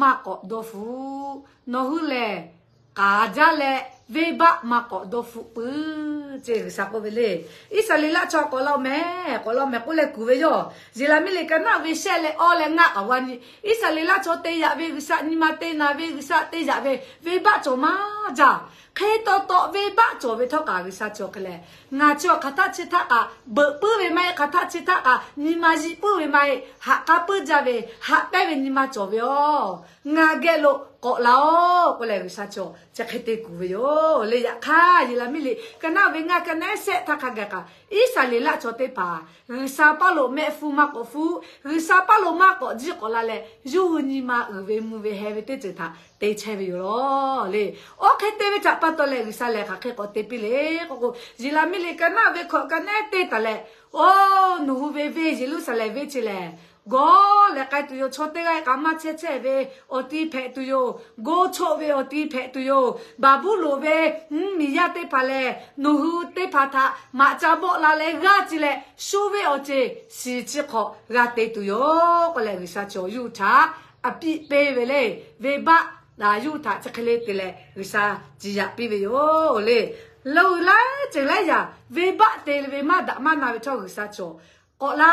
maˇ k'awꞈ dawˇ hpfuhˆ. Nawˬ hui lehˬ k'aˍ jaˇ leh venˇbaˆ maˇ k'awꞈ dawˇ hpfuhˆ puiˉ ceˇ, G'uiˬsha k'oˆ ve le. Iˉsaˍreˍlaˆ chaw k'awꞈ la-oˬ mehˍ, k'awꞈ la-oˬ mehˍ k'oˆ leh kuˬ ve yoˬ. Yeˍraˍmiˆ liꞈ ka naˆ ve shehˆ leh awˇ leh ngaˇ k'aꞈ g'a nyi. Iˉsaˍreˍlaˆ chaw te yaꞈ ve G'uiˬsha, nyi ma te naˍ ve G'uiˬsha te yaꞈ ve, venˇbaˆ cawˬ maˇ jaˇ. Hk'e taw taw venˇbaˆ cawˬ ve htawˇ kaꞈ G'uiˬsha cawˬ hk'e leh, ngaˬ chi awˬ hk'aˬ htaˆ chi htaˆ kaꞈ beuꞈ puiˉ ve maˇ heˆ, hk'aˬ htaˆ chi htaˆ kaꞈ nyi ma yiˆ puiˉ ve maˇ heˆ, haꞈ k'aˉ puiˉ jaˇ ve, haꞈ pehnˇ ve nyi ma cawˬ ve yoˬ. Ngaˬ geh lo k'awꞈ laˇ-oˆ k'oˆ leh G'uiˬsha cawˬ chi hk'e te kuˬ ve yoˬ le. Yaꞈ hk'aˇ Yeˍraˍmiˆ liꞈ ka naˆ ve ngaˇ, ka naˆ ehˉ shehˆ htaˇ hk'a gaˬ kaꞈ, Iˉsaˍreˍlaˆ chaw teˇ hpaˍ G'uiˬsha paˇ lo mehˆ hpfuhˇ maˇ k'awꞈ hpfuhˆ, G'uiˬsha paˇ lo maˇ k'awꞈ jiˇ k'awꞈ la leh, yawˇ hui nyi ma uiˍ ve mvuh ve heh ve teˇ ceuˬ htaꞈ te chehˇ ve yoˬ law le. Oˇ hk'e te ve htaꞈ pa taw leh G'uiˬsha lehˬ hk'aˬ hk'e k'awꞈ te piˇ le k'oˆ k'o, Yeˍraˍmiˆ liꞈ ka naˆ ve hkawꞈ ka naˆ ehˉ teˇ taˍ leh, Oˇ, nawˬ hui ve venˇ Yeˍruˆsaˍlehnˍ venˇ chi lehˬ, gawˇ leh k'ai tuˬ yoˬ. Chaw teˇ g'aˇ kaꞈ maˇ chehˇ chehˇ ve awˬ ti hpehꞈ tuˬ yoˬ. Gawˇ choˆ ve awˬ ti hpehꞈ tuˬ yoˬ. Baˍbuˍlonˍ ve mvuhˇmiˬ yaˇ teˇ hpaˍ lehˬ, nawˬ hui teˇ hpaˍ htaꞈ maꞈ ca bawˆ la leh g'aˇ ci leh, shu ve awˬ ceuˬ shiˍ chi hk'awꞈ g'a te tuˬ yoˬ k'oˆ leh, G'uiˬsha cawˬ yawˇ hui htaꞈ a piˇ peˇ ve le. Venˇbaˆ daꞈ yawˇ hui htaꞈ chi hk'e le te leh G'uiˬsha ciˍ yaꞈ piˇ ve yoˬ le. Lo laiˉ ceuˬ laiˉ yaꞈ venˇbaˆ te ve maˇ daꞈ maˇ na ve htawˇ G'uiˬsha cawˬ k'awꞈ la,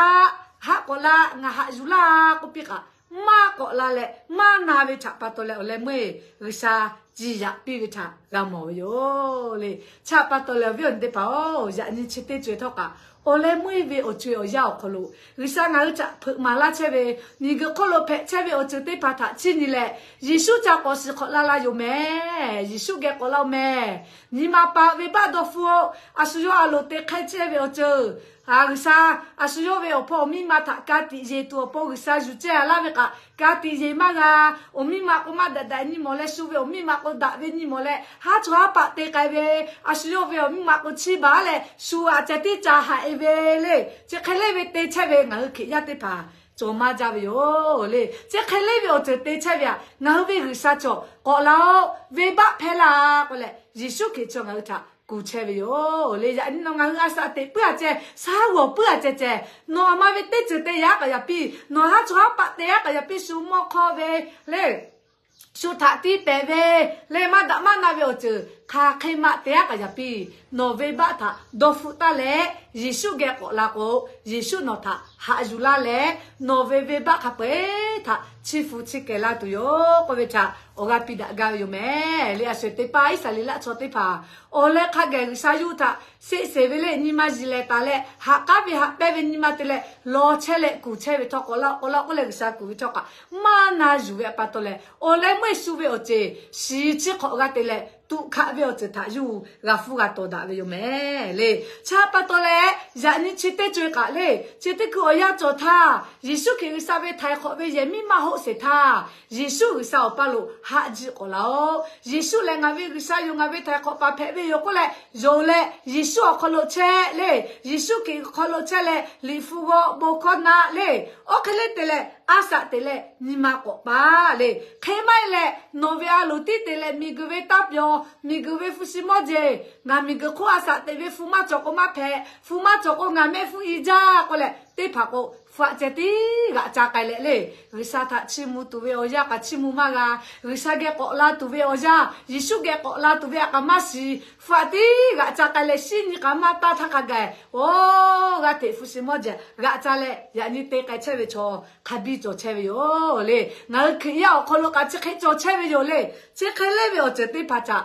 haˆ k'awꞈ la, ngaˬ haꞈ yuˬ laˇ k'oˆ piˇ kaꞈ, maˇ k'awꞈ la leh maˇ na ve htaꞈ pa taw leh awˬ leh meuˇ G'uiˬsha ciˍ yaꞈ piˇ ve htaꞈ g'a mawˬ ve yoˬ le. Chi htaꞈ pa taw leh awˬ viˉ awˬ nyi teˇ hpaˍ-oˬ, yaꞈ nyi chi teˇ co-e htawˇ kaꞈ, awˬ leh meuˇ ve awˬ co-e awˬ yanˇ awˬ hk'aw lo G'uiˬsha ngaˬ hui htaꞈ hpeuꞈ maˍ laˇ chehˇ ve, miˬguiˬ hk'oˆ lo hpehꞈ chehˇ ve awˬ ceuˬ teˇ hpaˍ htaꞈ chiˇ nyi leh, Yeˍsuˆ ca k'awꞈ shiˍ hk'awꞈ la la yoˬ mehˍ. Yeˍsuˆ geh k'awꞈ la-oˬ mehˍ. Nyi ma paˍ venˇbaˆ dawˇ hpfuhˆ-oˆ. A shu yawˇ a loˍ te hk'e chehˇ ve awˬ ceuˬ, G'uiˬsha a shu yawˇ ve awˬ hpawˇ awˬ miˇ ma htaꞈ ka tiꞈ yeˬ tuˬ awˬ pon G'uiˬsha yuˬ cehˇ a laˇ ve kaꞈ, ka tiꞈ yeˬ maˇ g'a. Awˬ miˇ ma k'o maˇ daꞈ daꞈ nyi mawˬ leh, shu ve awˬ miˇ ma k'o daꞈ ve nyi mawˬ leh, haˉ chawˇ haˉ paˆ te k'ai ve, a shu yawˇ ve awˬ miˇ ma k'o chiˇ baˬ leh shu aꞈ ceh tiˉ ca haꞈ e ve le. Chi hk'e le ve te chehˇ ve ngaˬ hui Hkriꞈ yaˇ teˇ hpaˍ cawˬ maˇ jaˇ ve yoˬ le. Chi hk'e le ve awˬ ceuˬ te chehˇ ve htaꞈ ngaˬ hui ve G'uiˬsha cawˬ k'awꞈ la-oˆ, venˇbaˆ hpehˇ laˇ k'oˆ leh, Yeˍsuˆ Hkriꞈ chaw ngaˬ hui htaꞈ kuˬ chehˇ ve yoˬ le. Yaꞈ nyi nawˬ ngaˬ hui a shaꞈ teꞈ puiˉ a ceh, shaˉ g'awˬ puiˉ a ceh ceh, nawˬ aˬ ma ve teˇ ceuˬ te yaꞈ k'aꞈ yaꞈ piˇ, nawˬ haˉ chawˇ haˉ paˆ te yaꞈ k'aꞈ yaꞈ piˇ, shu mawˇ hk'awˇ ve le, shu htaꞈ tiˇ pehˍ ve le, maˇ daꞈ maˇ na ve awˬ ceuˬ hk'aˬ hk'e maꞈ te aˉ k'aꞈ yaꞈ piˇ. Nawˬ venˇbaˆ htaꞈ dawˇ hpfuhˆ taˉ leh, Yeˍsuˆ geh k'awꞈ la k'o, Yeˍsuˆ nawˬ htaꞈ haꞈ yuˬ laˇ leh, nawˬ ve venˇbaˆ hk'a peu-eˬ htaꞈ chiˇ hpu chiˇ kehˬ laˇ tuˬ yoˬ k'oˆ ve htaꞈ awˬ g'aˇ piˇ daꞈ gaˇ ve yoˬ mehˍ le. A shu teˇ paˆ Iˉsaˍreˍlaˆ chaw teˇ hpaˍ awˬ leh hk'a gaˬ G'uiˬsha yawˇ hui htaꞈ sheˆ sheˍ ve le, nyi ma yiˬ lehˬ taˍ leh, haꞈ k'aˉ ve haꞈ pehnˇ ve nyi ma te leh, law chehˇ leh kuˬ chehˇ ve htawˇ k'awꞈ la k'awꞈ la k'oˆ leh G'uiˬsha kuˬ ve htawˇ kaꞈ, maˇ na yuˬ ve htaꞈ pa taw leh, awˬ leh meuˇ shu ve awˬ ceuˬ shiˍ chi hk'awꞈ g'a te leh, tuꞈ hkaꞈ ve awˬ ceuˬ htaꞈ yawˇ hui g'a hpfuhˇ g'a tawˍ daꞈ ve yoˬ mehˍ le. Chi htaꞈ pa taw leh, yaꞈ nyi chi teˇ co-e kaꞈ le, chi teˇ hkui awˬ yanˇ cawˬ htaˇ, Yeˍsuˆ Hkriꞈ G'uiˬsha ve htaiˍ hk'awꞈ ve yehˬ miˉ maˇ hoˆ sheˍ htaˇ, Yeˍsuˆ G'uiˬsha awˬ paˇ lo haꞈ jiˆ k'awꞈ la-oˆ. Yeˍsuˆ lehˬ ngaˬ ve G'uiˬsha yoˬ, ngaˬ ve htaiˍ hk'awꞈ paˍ hpehꞈ ve yoˬ k'oˆ leh, yonˍ leh Yeˍsuˆ awˬ hk'aw lo chehˇ le, Yeˍsuˆ Hkriꞈ hk'aw lo chehˇ leh, liꞈ hpu g'aw bon hkawˇ naˆ le, oˇ hk'e le te leh, a shaꞈ teꞈ leh nyi ma k'awꞈ paˍ le. Hk'e maˇ heˆ leh, nawˬ ve a loˍ tiˉ te leh miˬguiˬ ve taˇ pyawˬ, miˬguiˬ ve hpu shi mawˇ jeˬ, ngaˬ miˬguiˬ hk'oˆ a shaꞈ teꞈ ve hpu maˇ cawˬ k'o maˇ hpehꞈ, hpu maˇ cawˬ k'o ngaˬ mehˆ hpfuhˇ i jaˇ k'oˆ leh, teˇ hpaˍ k'o hpu aꞈ ceh tiˉ g'aꞈ ca k'ai leh le, G'uiˬsha htaꞈ chiˇ mvuh tuˬ ve awˬ yanˇ kaꞈ chiˇ mvuh maˇ g'a. G'uiˬsha geh k'awꞈ la tuˬ ve awˬ yanˇ, Yeˍsuˆ geh k'awꞈ la tuˬ ve htaꞈ kaꞈ maˇ shiˍ, hpu aꞈ tiˉ g'aꞈ ca k'ai leh, shinˉ nyi k'aꞈ maˇ taˇ htaˇ hk'a gaˬ, oˇ g'aˇ hteꞈ hpu shi mawˇ jeˬ g'aꞈ ca leh yaꞈ nyi te k'ai chehˇ ve chaw hk'a biˇ cawˬ chehˇ ve yoˬ le. Ngaˬ hui Hkriꞈ yaˇ awˬ hk'aw lo kaꞈ chi hk'e cawˬ chehˇ ve yoˬ le. Chi hk'e le ve awˬ ceuˬ teˇ hpaˍ htaꞈ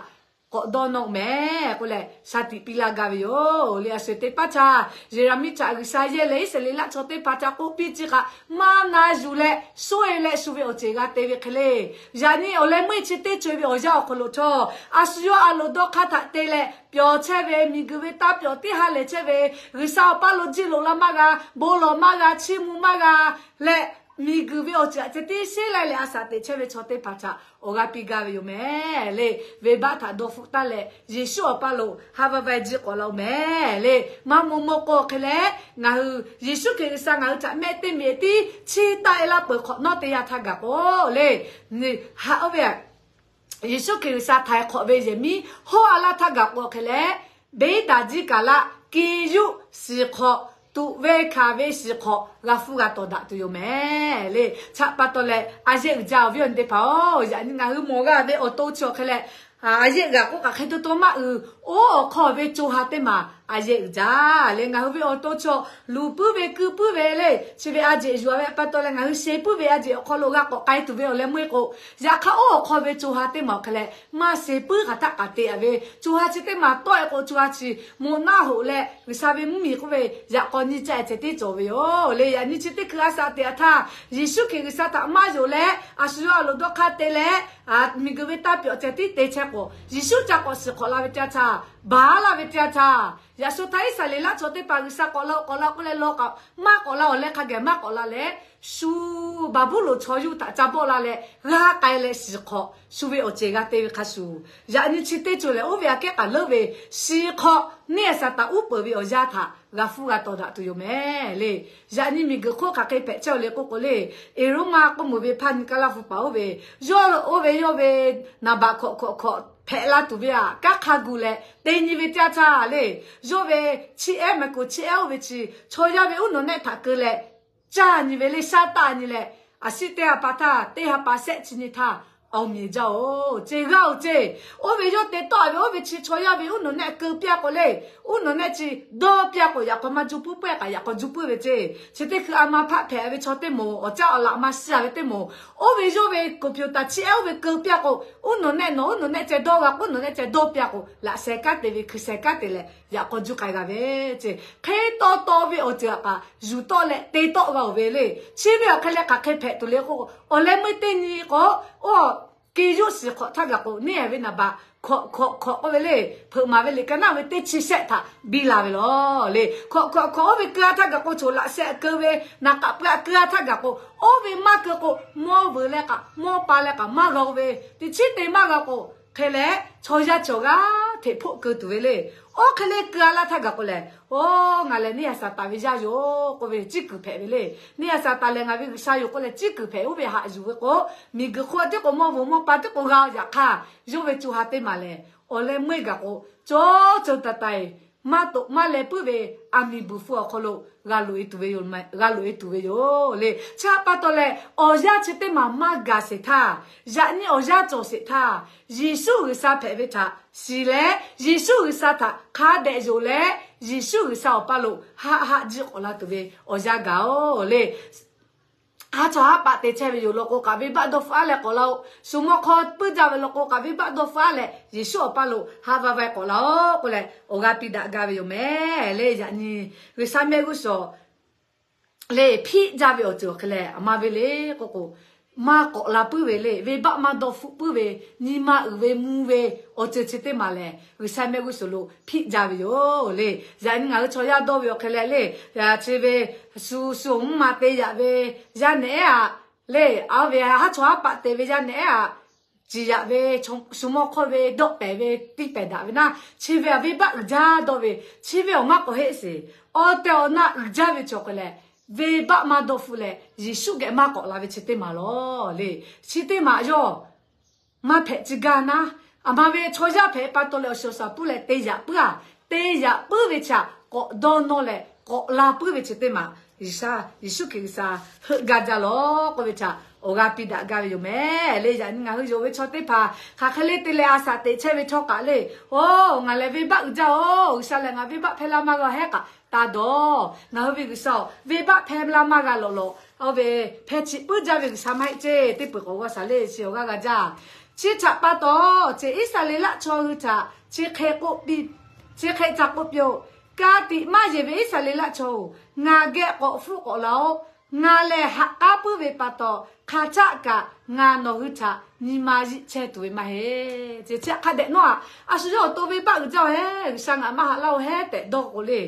k'awꞈ dawˇ nawˇ mehˍ k'oˆ leh shaˍ tiꞈ piˇ laˇ gaˇ ve yoˬ le. A sho teˇ paˉ htaˇ, Yeˍraˍmiˆ htaꞈ G'uiˬsha yehˇ leh Iˉsaˍreˍlaˆ chaw teˇ hpaˍ htaꞈ k'oˆ piˇ chi hk'aꞈ maˇ na yuˬ leh soˇ e leh shu ve awˬ ceuˬ g'a te ve hk'e le. Yaꞈ nyi awˬ leh meuˇ chi teˇ co e ve awˬ yanˇ awˬ hk'aw lo htawˇ, a shu yawˇ a loˍ dawˇ hk'aˇ htaꞈ te leh pyawˬ chehˇ ve, miˬguiˬ ve taˇ pyawˬ tiˉ ha lehˬ chehˇ ve, G'uiˬsha awˬ paˇ lo jiˇ loꞈ la maˇ g'a, bon lawˬ maˇ g'a, chiˇ mvuh maˇ g'a leh, miˬguiˬ ve awˬ ceuˬ htaꞈ ceh tiˉ sheˉ lai leh a shaꞈ teꞈ chehˇ ve chaw teˇ hpaˍ htaꞈ awˬ g'aˇ piˇ gaˇ ve yoˬ mehˍ le. Venˇbaˆ htaꞈ dawˇ hpfuhˆ taˉ leh Yeˍsuˆ awˬ paˇ lo ha va va e jiˇ k'awꞈ la oˬ mehˍ le. Maˇ maw maw k'o hk'e leh, ngaˬ hui Yeˍsuˆ Hkriꞈ G'uiˬsha ngaˬ hui htaꞈ mehˆ teˇ miˬ tiˉ chiˇ taˆ e laˇ peuˬ hk'awꞈ nawˉ teˇ yanˇ htaˇ gaˬ k'o le, haꞈ oˇ ve Yeˍsuˆ Hkriꞈ G'uiˬsha htaiˍ hk'awꞈ ve yehˬ miˉ hawˉ a laˇ htaˇ gaˬ k'o hk'e leh, beˉ daˍ jiˇ kaˍ laˆ, ki yuˇ shiˍ hk'awꞈ, tuꞈ ve hkanˍ ve shiˍ hk'awꞈ g'a hpfuhˇ g'a tawˍ daꞈ tuˬ yoˬ mehˍ le. Chi pa taw leh, a yehˆ uiˍ jaˇ awˬ viˉ awˬ nyi teˇ hpaˍ-oˬ, yaꞈ nyi ngaˬ hui mawˬ g'a ve awˬ to chi awˬ hk'e leh, a yehˆ g'aꞈ k'oˆ kaꞈ hk'e to to maˇ uiˍ, oˉ awˬ hk'aw ve co ha teˇ maˬ a yehˆ uiˍ jaˇ le. Ngaˬ hui ve awˬ to chi luˬ puiˉ ve, keu puiˉ ve le, chi ve a jeꞈ yuˬ a ve pa taw leh ngaˬ hui sheh puiˉ ve a jeꞈ awˬ hk'aw lo g'a k'awꞈ k'ai tuˬ ve awˬ leh meuˇ e k'o, yaꞈ hk'aˇ oˉ awˬ hk'aw ve co ha teˇ maˬ awˬ hk'e leh maˇ sheh puiˉ hk'aˬ htaˆ k'aꞈ te a ve, co ha chi teˇ maˬ tawˆ e k'o co ha chi moꞈ naˆ hoꞈ leh G'uiˬsha ve mvuhˇmiˬ k'oˆ ve yaꞈ k'aw nyi caˇ ceh tiˉ cawˬ ve yoˬ le. Yaꞈ nyi chi teˇ hkui a shaꞈ teꞈ a htaˇ, Yeˍsuˆ Hkriꞈ G'uiˬsha htaꞈ maˇ yonˍ leh a shu yawˇ a loˍ dawˇ hk'aˇ te leh, miˬguiˬ ve taˇ pyawˬ ceh tiˉ te chehˇ k'o, Yeˍsuˆ ca k'awꞈ shiˍ hk'awꞈ la ve teˇ yanˇ htaˇ, baˬ laˇ ve teˇ yanˇ htaˇ, yaꞈ shu htaˇ Iˉsaˍreˍlaˆ chaw teˇ hpaˍ G'uiˬsha k'awꞈ la-o k'awꞈ la k'oˆ leh law kaꞈ maˇ k'awꞈ la, awˬ leh hk'a gaˬ maˇ k'awꞈ la leh, shu Baˍbuˍlonˍ chaw yuˇ htaꞈ ca bawˆ la leh g'a k'ai leh shiˍ hk'awꞈ shu ve awˬ ceuˬ g'a te ve hk'a shuˍ, yaꞈ nyi chi teˇ co lehˬ oˇ ve aꞈ kehˉ k'aꞈ leuˉ ve shiˍ hk'awꞈ neˇ a shaˍ taˍ uˉ peunˍ ve awˬ yanˇ htaꞈ g'a hpfuhˇ g'a tawˍ daꞈ tuˬ yoˬ mehˍ le. Yaꞈ nyi miˬguiˬ hk'oˆ hk'aˬ hk'e hpehꞈ chehˇ-oˬ le k'oˆ k'o le, Eˍronˍmaˆ k'oˆ meuˍ ve hpaˇ nyi kaˇ laˇ hpu paˍ oˇ ve, yawˇ oˇ ve yawˇ ve naˍ baꞈ hkawꞈ hkawꞈ hkawꞈ hpehꞈ la tuˬ ve aꞈ kanˉ hk'a gu leh te nyi ve teˇ yanˇ htaˇ le, yawˇ ve chi ehˉ maˍ kuˬ chi ehˉ oˇ ve chi chaw yaˇ ve uˉ nawˬ nehˆ htaꞈ keu leh caˇ nyi ve le, shaˉ taˆ nyi leh, aˬ shiˉ teˇ ha pa htaˇ teˇ ha pa shehˆ chi nyi htaˇ, awˬ miˬ jaˇ-oˬ ce, g'aˇ-oˬ ce. Oˇ ve yawˇ te tawˆ ve oˇ ve chi chaw yaˇ ve uˉ nawˬ nehˆ keu piˇ-a k'o le, uˉ nawˬ nehˆ chi dawˇ piˇ-a k'o, yaꞈ k'aw maˇ juˇ puiˉ, pawehˇ kaꞈ yaꞈ k'aw juˇ puiˉ ve ce. Chi teˇ hkui a ma hpaˆ hpehꞈ ve chaw teˇ moˍ, awˬ caˇ awˬ laꞈ ma shiˍ-a ve teˇ moˍ, oˇ ve yawˇ ve computer chi ehˉ oˇ ve keu piˇ-a k'o, uˉ nawˬ nehˆ nawˬ uˉ nawˬ nehˆ ceh dawˇ g'a k'o, uˉ nawˬ nehˆ ceh dawˇ piˇ-a k'o, laꞈ sheh kanˉ te ve hkui sheh kanˉ te leh yaꞈ k'aw juˇ k'ai g'a ve ce. Hk'e taw taw ve awˬ ceuˬ aꞈ kaꞈ yuˬ tawˆ leh te tawˆ g'a-oˬ ve le. Chi ve awˬ hk'e leh hk'aˬ hk'e hpehꞈ tuˬ le k'o, awˬ leh meuˇ teˇ nyi k'o, oˇ ke yuˇ shiˍ hk'awꞈ htaˇ gaˬ k'o, neˇ ve naˍ baꞈ hkawꞈ hkawꞈ hkawꞈ k'oˆ ve le, hpeuꞈ maˍ ve liꞈ ka naˆ ve teˇ chi shehˆ htaꞈ biˇ la ve lawˬ le. Hkawꞈ hkawꞈ hkawꞈ oˇ ve keu-a htaˇ gaˬ k'o, choˬ laꞈ sheh keu ve, naˍ k'aꞈ pui-a keu-a htaˇ gaˬ k'o, oˇ ve maˇ keu k'o, mawˇ vuiˬ leh kaꞈ mawˇ pa leh kaꞈ maˇ g'a-o ve, teˇ chiˉ te maˇ g'a k'o, hk'e leh chaw yaˇ cawˬ g'aˇ hteꞈ hpoˆ keu tuˬ ve le. Oˇ hk'e le keu-a laˇ htaˇ gaˬ k'o lehˬ, oˇ ngaˬ lehˬ neˇ a shaˍ taˍ ve yaˇ yoˬ k'oˆ ve ciˉ kuiˬ hpehꞈ ve le. Neˇ a shaˍ taˍ lehˬ ngaˬ ve G'uiˬsha yoˬ k'oˆ leh ciˉ kuiˬ hpehꞈ, oˇ ve haꞈ yuˬ ve k'o, miˬguiˬ hk'oˆ tiˉ k'o mawˇ vuiˬ mawˇ pa tiˉ k'o g'a-o yaꞈ hk'aˇ, yawˇ ve co ha teˇ maˬ lehˬ, awˬ leh meuˇ gaˬ k'o, cawˇ cawˬ taiˍ taiˍ maˇ toꞈ maˇ leh puiˉ ve aˬ miˍ buiˬ hpfuh awˬ hk'aw lo g'a loꞈ e tuˬ ve yoˬ le. Chi pa taw leh, awˬ yanˇ chi teˇ maˬ maˇ gaˬ sheˍ htaˇ, yaꞈ nyi awˬ yanˇ cawˬ sheˍ htaˇ, Yeˍsuˆ G'uiˬsha hpehꞈ ve htaꞈ shiˍ leh, Yeˍsuˆ G'uiˬsha htaꞈ hk'a dehꞈ yonˍ leh, Yeˍsuˆ G'uiˬsha awˬ paˇ lo haˆ haˆ jiˇ k'awꞈ la tuˬ ve awˬ yanˇ gaˬ-oˬ le. Haˉ chawˇ haˉ paˆ te chehˇ ve yoˬ law k'o kaꞈ, venˇbaˆ dawˇ hpfuhˆ-a leh k'awꞈ la-oˬ. Shu mawˇ hk'aw puiˉ jaˇ ve law k'o kaꞈ, venˇbaˆ dawˇ hpfuhˆ-a leh Yeˍsuˆ awˬ paˇ lo haˆ vaˇ vaˇ k'awꞈ la-oˬ k'oˆ leh, awˬ g'aˇ piˇ daꞈ gaˇ ve yoˬ mehˍ le. Yaꞈ nyi G'uiˬsha mehˆ g'uˇ suhˍ le hpiˆ jaˇ ve awˬ ceuˬ awˬ hk'e leh, aˬ ma ve le k'oˆ k'o, maˇ k'awꞈ la puiˉ ve le, venˇbaˆ maˇ dawˇ hpfuhˆ puiˉ ve, nyi ma uiˍ ve mvuh ve awˬ ceuˬ chi teˇ maˬ lehˬ, G'uiˬsha mehˆ g'uˇ suhˍ lo hpiˆ jaˇ ve yoˬ le. Yaꞈ nyi ngaˬ hui chaw yaˇ dawˇ ve awˬ hk'e leh le, chi ve shu shu awˬ mvuhˇ ma te yaꞈ ve yaˇ nehˬ-ehˉ-aꞈ le, a ve haˉ chawˇ haˉ paˆ te ve yaˇ nehˬ-ehˉ-aꞈ ciˍ yaꞈ ve, shu mawˇ hk'awˇ ve dawˆ pehˍ ve tiˇ pehˍ daꞈ ve naˆ, chi ve awˬ venˇbaˆ uiˍ jaˇ dawˇ ve, chi ve awˬ maˇ k'awꞈ heˆ sheˍ. Awˬ tehˬ awˬ na uiˍ jaˇ ve cawˬ k'o lehˬ, venˇbaˆ maˇ dawˇ hpfuhˆ leh Yeˍsuˆ geh maˇ k'awꞈ la ve chi teˇ maˬ lawˬ le. Chi teˇ maˬ yawˇ maˇ hpehꞈ ci gaˇ naˉ, aˬ ma ve chaw yaˇ hpehꞈ pa taw leh awˬ shiˍ awˬ shaˍ puiˉ leh te yaꞈ puiˉ-a. Te yaꞈ puiˉ ve htaꞈ k'awꞈ dawˇ nawˇ leh k'awꞈ la puiˉ ve chi teˇ maˬ G'uiˬsha, Yeˍsuˆ Hkriꞈ G'uiˬsha heuˆ gaˇ jaˇ lawˬ k'oˆ ve htaꞈ awˬ g'aˇ piˇ daꞈ gaˇ ve yoˬ mehˍ le. Yaꞈ nyi ngaˬ hui yonˍ ve chaw teˇ hpaˍ hk'aˬ hk'e le te leh a shaꞈ teꞈ chehˇ ve htawˇ kaꞈ le, oˇ ngaˬ lehˬ venˇbaˆ uiˍ jaˇ-oˬ, G'uiˬsha lehˬ ngaˬ venˇbaˆ hpehˇ laˇ maˇ g'a hehˉ kaꞈ taˇ dawˇ. Ngaˬ hui ve G'uiˬsha-oˬ, venˇbaˆ hpehˇ laˇ maˇ g'a lawꞈ lawꞈ, oˇ ve hpehˇ chi puiˉ jaˇ ve G'uiˬsha maˇ heˆ ceˇ. Teˇ peuˬ k'awꞈ g'aw shaˍ le chi awˬ g'aˇ g'a jaˇ. Chi htaꞈ pa taw, ceˬ Iˉsaˍreˍlaˆ chaw hui htaꞈ chi hk'e k'oˆ piˇ, chi hk'e ca k'oˆ piˇ-oˆ. Ka tiꞈ maˇ yeˬ ve Iˉsaˍreˍlaˆ chaw-oˬ, ngaˬ geh k'awꞈ hpfuhˆ k'awꞈ la-oˆ. Ngaˬ lehˬ haꞈ k'aˉ puiˉ ve pa taw, hk'aˬ htaˆ kaꞈ ngaˬ nawˬ hui htaꞈ nyi ma yiˆ chehˇ tuˬ ve maˇ heˆ. Ceˬ chi hk'a dehꞈ nawˉ-aꞈ, a shu yawˇ awˬ to venˇbaˆ uiˍ jaˇ-oˬ hehˉ, G'uiˬsha ngaˬ maˇ haꞈ laˇ-oˬ hehˉ tehꞈ dawˇ k'o le.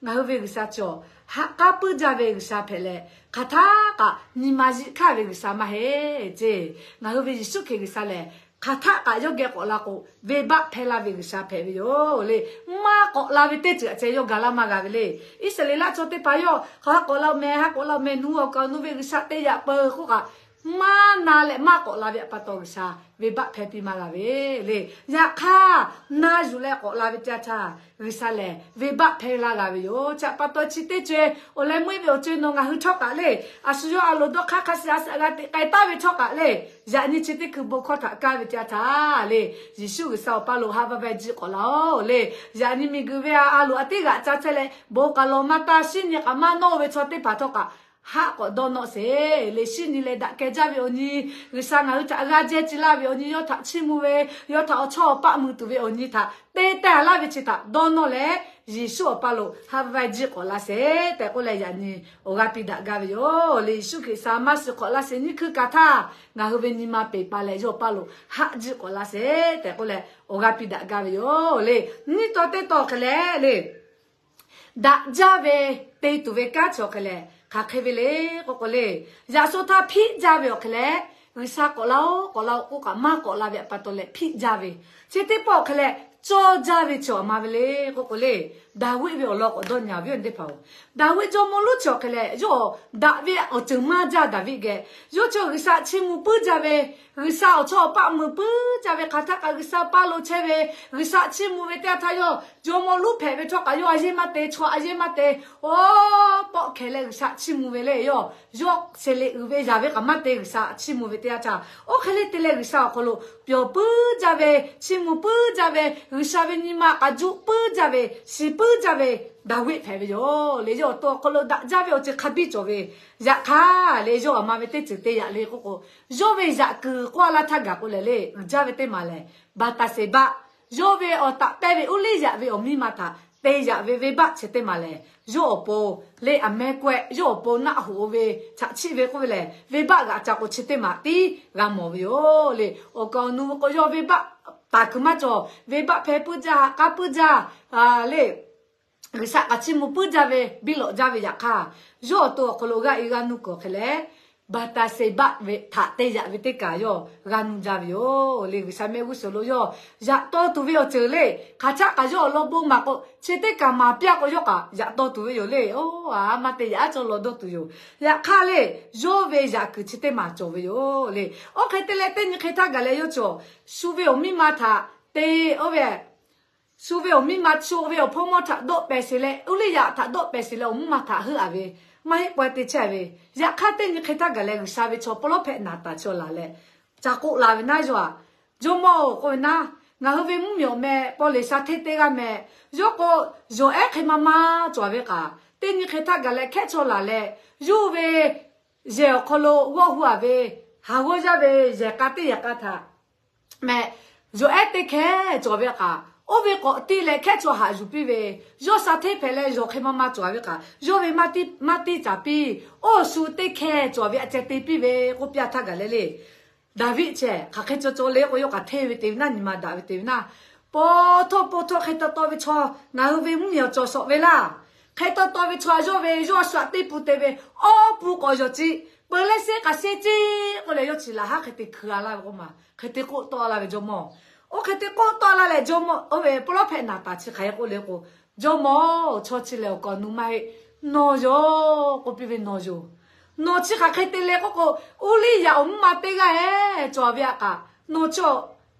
Ngaˬ hui ve G'uiˬsha cawˬ, haꞈ k'aˉ puiˉ jaˇ ve G'uiˬsha hpehꞈ leh, hk'aˬ htaˆ kaꞈ nyi ma yiˆ hkaˇ ve G'uiˬsha maˇ heˆ ceˬ. Ngaˬ hui ve Yeˍsuˆ Hkriꞈ G'uiˬsha lehˬ, hk'aˬ htaˆ kaꞈ yawˇ geh k'awꞈ la k'o, venˇbaˆ hpehˇ laˇ ve G'uiˬsha hpehꞈ ve yoˬ le. Maˇ k'awꞈ la ve teˇ ceuˬ aꞈ ceh yawˇ gaˬ laˇ maˇ g'a ve le. Iˉsaˍreˍlaˆ chaw teˇ hpaˍ yawˇ hk'aˬ ha k'awꞈ la-oˬ meh, ha k'awꞈ la-oˬ meh, nuˇ awˬ kaˍ awˬ nu ve G'uiˬsha te yaꞈ peuˬ k'oˆ kaꞈ, maˇ na leh maˇ k'awꞈ la ve pa taw G'uiˬsha venˇbaˆ hpehˇ piˇ maˇ g'a ve le. Yaꞈ hk'aˇ, na yuˬ leh k'awꞈ la ve teˇ yanˇ htaˇ, G'uiˬsha lehˬ venˇbaˆ hpehˇ laˇ g'a ve yoˬ. Chi pa taw chi teˇ co-e, awˬ leh meuˇ ve awˬ co-e nawˬ ngaˬ hui htawˇ kaꞈ le, a shu yawˇ a loˍ dawˇ hk'aˇ hk'a shuˍ a shuˍ g'a teꞈ k'ai taˍ ve htawˇ kaꞈ le, yaꞈ nyi chi teˇ hkui bon hkawˇ htaꞈ kaˇ ve teˇ yanˇ htaˇ le, Yeˍsuˆ G'uiˬsha awˬ paˇ lo ha va va jiˆ k'awꞈ la-oˬ le. Yaꞈ nyi miˬguiˬ ve a loˍ a teˇ g'aꞈ ca chehˇ leh, bon k'aˬ lawˬ maˇ taˇ, shinˉ nyi k'aꞈ maˇ nawˇ ve chaw teˇ hpaˍ htawˇ kaꞈ haˆ k'awꞈ dawˇ nawˆ sheˍ le. Shinˉ nyi leh daꞈ keh jaˇ ve awˬ nyi, G'uiˬsha ngaˬ hui htaꞈ g'a jehˇ ci laˇ ve awˬ nyi, yawˇ htaꞈ chiˇ mvuh ve, yawˇ htaꞈ awˬ chawˇ awˬ paˆ mui tuˬ ve awˬ nyi htaꞈ te taˍ laˇ ve chi htaꞈ dawˇ nawˇ leh, Yeˍsuˆ awˬ paˇ lo ha va va jiˆ k'awꞈ la sheˍ tehꞈ k'oˆ leh, yaꞈ nyi awˬ g'a piˇ daꞈ gaˇ ve yoˬ le. Yeˍsuˆ Hkriꞈ sha maˇ shiˍ hk'awꞈ laˇ sheˍ nyiˇ hkui kaꞈ htaˇ, ngaˬ hui ve nyi ma peˬ pa leh yawˇ paˇ lo haˆ jiˆ k'awꞈ la sheˍ tehꞈ k'oˆ leh, awˬ g'a piˇ daꞈ gaˇ ve yoˬ le. Nyiˇ taw teˇ taw hk'e leh le, daꞈ jaˇ ve te tuˬ ve kanˉ chi awˬ hk'e lehˬ hk'aˬ hk'e ve le k'oˆ k'o le, yaꞈ sho htaˇ hpiˆ jaˇ ve awˬ hk'e leh, G'uiˬsha k'awꞈ la-oˬ k'awꞈ la-oˬ k'oˆ kaꞈ maˇ k'awꞈ la ve pa taw leh hpiˆ jaˇ ve, chi teˇ pawˆ awˬ hk'e leh cawˇ jaˇ ve chi awˬ ma ve le k'oˆ k'o le, Daˍviˆ ve awˬ lawn k'awꞈ dawˇ nyi ve yoˬ teˇ hpaˍ-oˬ. Daˍviˆ jawˇmawˇ lonˉ chi awˬ hk'e leh yawˇ daꞈ ve awˬ ceuˬ maˇ jaˇ. Daˍviˆ geh yawˇ chi G'uiˬsha chiˇ mvuh puiˉ jaˇ ve, G'uiˬsha awˬ chawˇ awˬ paˆ mui puiˉ jaˇ ve, hk'aˬ htaˇ kaꞈ G'uiˬsha paˇ lo chehˇ ve, G'uiˬsha chiˇ mvuh ve teˇ yanˇ htaˇ yawˇ jawˇmawˇ lonˉ hpehꞈ ve htawˇ kaꞈ yawˇ a yeˇ maˇ te, chaw a yeˇ maˇ te, oˇ pawˆ hkeh leh G'uiˬsha chiˇ mvuh ve le. Yawˇ yawˇ sheˍ leꞈ uiˍ ve yaˍ ve k'aꞈ maˇ te, G'uiˬsha chiˇ mvuh ve teˇ yanˇ htaˇ, oˇ hk'e le te leh G'uiˬsha awˬ hk'aw lo pyawˬ puiˉ jaˇ ve, chiˇ mvuh puiˉ jaˇ ve, G'uiˬsha ve nyi ma k'a juˆ puiˉ jaˇ ve, shiˍ puiˉ jaˇ ve Daˍviˆ hpehꞈ ve yoˬ le. Yawˇ awˬ to awˬ hk'aw lo daꞈ jaˇ ve awˬ ceuˬ hk'a biˇ cawˬ ve, yaꞈ hk'aˇ le yawˇ aˬ ma ve teˇ ceuˬ te yaꞈ le k'oˆ k'o, yawˇ ve yaꞈ kuiˬ k'oˆ a laˇ htaˇ gaˬ k'o leh le, uiˍ jaˇ ve teˇ maˬ lehˬ, Baˍtaˍseˍbaˆ, yawˇ ve awˬ taꞈ pehˇ ve Uˇliˇyaꞈ ve awˬ miˇ ma htaꞈ te yaꞈ ve venˇbaˆ chi teˇ maˬ lehˬ, yawˇ awˬ pon le, aˬ meh k'awehꞈ yawˇ awˬ pon naˆ hoꞈ ve chaꞈ chiˆ ve k'oˆ ve lehˬ, venˇbaˆ g'aꞈ ca k'o chi teˇ maˬ tiˉ g'a mawˬ ve yoˬ le. Awˬ kaˍ awˬ nu ve k'o yawˇ venˇbaˆ taˍ kuiˬ maˇ cawˬ, venˇbaˆ hpehˇ puiˉ jaˇ, haꞈ k'aˉ puiˉ jaˇ le. G'uiˬsha k'aꞈ chiˇ mvuh puiˉ jaˇ ve, biˇ lawꞈ jaˇ ve yaꞈ hk'aˇ, yawˇ awˬ to awˬ hk'aw lo g'aˇ e g'aˇ nuˇ kuiˬ awˬ hk'e leh, Baˍtaˍseˍbaˆ ve htaꞈ te yaꞈ ve teˇ kaˬ yawˇ g'a nuˇ jaˇ ve yoˬ le. G'uiˬsha mehˆ g'uˇ suhˍ lo yawˇ yaꞈ taw tuˬ ve awˬ ceuˬ le. Hk'aˬ htaˆ kaꞈ yawˇ awˬ lawn bon maˍ k'o, chi teˇ kaˬ maˍ piˇ-a k'o yawˇ kaꞈ yaꞈ taw tuˬ ve yoˬ le. Oˇ, a maˇ te yaꞈ aˉ cawˇ law dawˇ tuˬ yoˬ. Yaꞈ hk'aˇ le, yawˇ ve yaꞈ kuiˬ chi teˇ maˬ cawˬ ve yoˬ le. Oˇ hk'e te leh teˇ nyi hk'e htaˇ gaˬ leh yawˇ cawˬ, shu ve awˬ miˇ ma htaꞈ te, oˇ ve shu ve awˬ miˇ ma, shu ve awˬ hpawˇ mawˇ htaꞈ dawˆ pehˍ sheˍ leh, Uˇliˇyaꞈ htaꞈ dawˆ pehˍ sheˍ leh, awˬ mvuhˇ ma htaꞈ heuˆ-a ve, maˇ heˆ pawehˇ te chehˇ ve. Yaꞈ hk'aˇ teˇ nyi hk'e htaˇ gaˬ leh G'uiˬsha ve chaw ปลอม prophet Naˍtanˍ chi awˬ laˬ leh, ca k'oˆ la ve naˉ yawˇ-aꞈ, Jawˇmawˇ-oˬ k'oˆ ve naˉ, ngaˬ hui ve mvuhˇmiˬ awˬ meh paw leˬ sha hteˇ teˇ g'aˇ meh, yawˇ k'o, yawˬ ehˉ hk'e ma ma cawˬ ve kaꞈ, teˇ nyi hk'e htaˇ gaˬ leh hkehˉ chaw laˬ leh, yawˇ ve yehˬ awˬ hk'aw lo g'awˇ hu-a ve, haˍ g'awˇ yaˇ ve yehˬ k'a teˇ yehˬ k'a htaꞈ meh, yawˬ ehˉ teˇ hkeh cawˬ ve kaꞈ, oˇ ve k'awꞈ tiˇ leh hkehˉ chaw haꞈ yuˬ piˇ ve, yawˇ sha hteˇ hpehꞈ leh yawˬ hk'e ma ma cawˬ ve kaꞈ, yawˇ ve maˇ tiˇ, maˇ tiˇ caˍ piˇ, oˇ shu teˇ hkeh cawˬ ve aꞈ ceh te piˇ ve k'oˆ piˇ-a htaˇ gaˬ leh le. Daˍviˆ ceh hk'aˬ hk'e cawˬ cawˬ le k'o, yawˇ k'aꞈ hteˇ ve te ve naˉ, nyi ma daꞈ ve te ve naˉ, paw htawˇ paw htawˇ hk'e taw taw ve chaw ngaˬ hui ve mvuhˇmiˬ awˬ cawˬ shawˍ ve laˇ. Hk'e taw taw ve chaw yawˇ ve yawˇ shu aꞈ teˇ pun te ve, awˇ pun k'awꞈ yawˬ ciˇ, peu leh sheˆ k'aꞈ sheˆ ciˇ k'oˆ leh yawˇ chi laꞈ haˉ hk'e te hkui-a laˇ ve k'oˆ ma, hk'e te k'oˆ tawˆ laˇ ve jawˇmawˇ. Oˇ hk'e te k'oˆ tawˆ laˇ leh jawˇmawˇ, oˇ ve ปลอม prophet Naˍtanˍ chi hk'aˬ hk'e k'oˆ le k'o, Jawˇmawˇ-oˬ, chaw chi lehˬ awˬ kaˍ awˬ nu maˇ heˆ, nawˬ yoˬ k'oˆ piˇ ve. Nawˬ yoˬ. Nawˬ chi hk'aˬ hk'e te le k'oˆ k'o, Uˇliˇyaꞈ awˬ mvuhˇ ma teˇ g'aˇ-e cawˬ ve aꞈ kaꞈ, nawˬ chi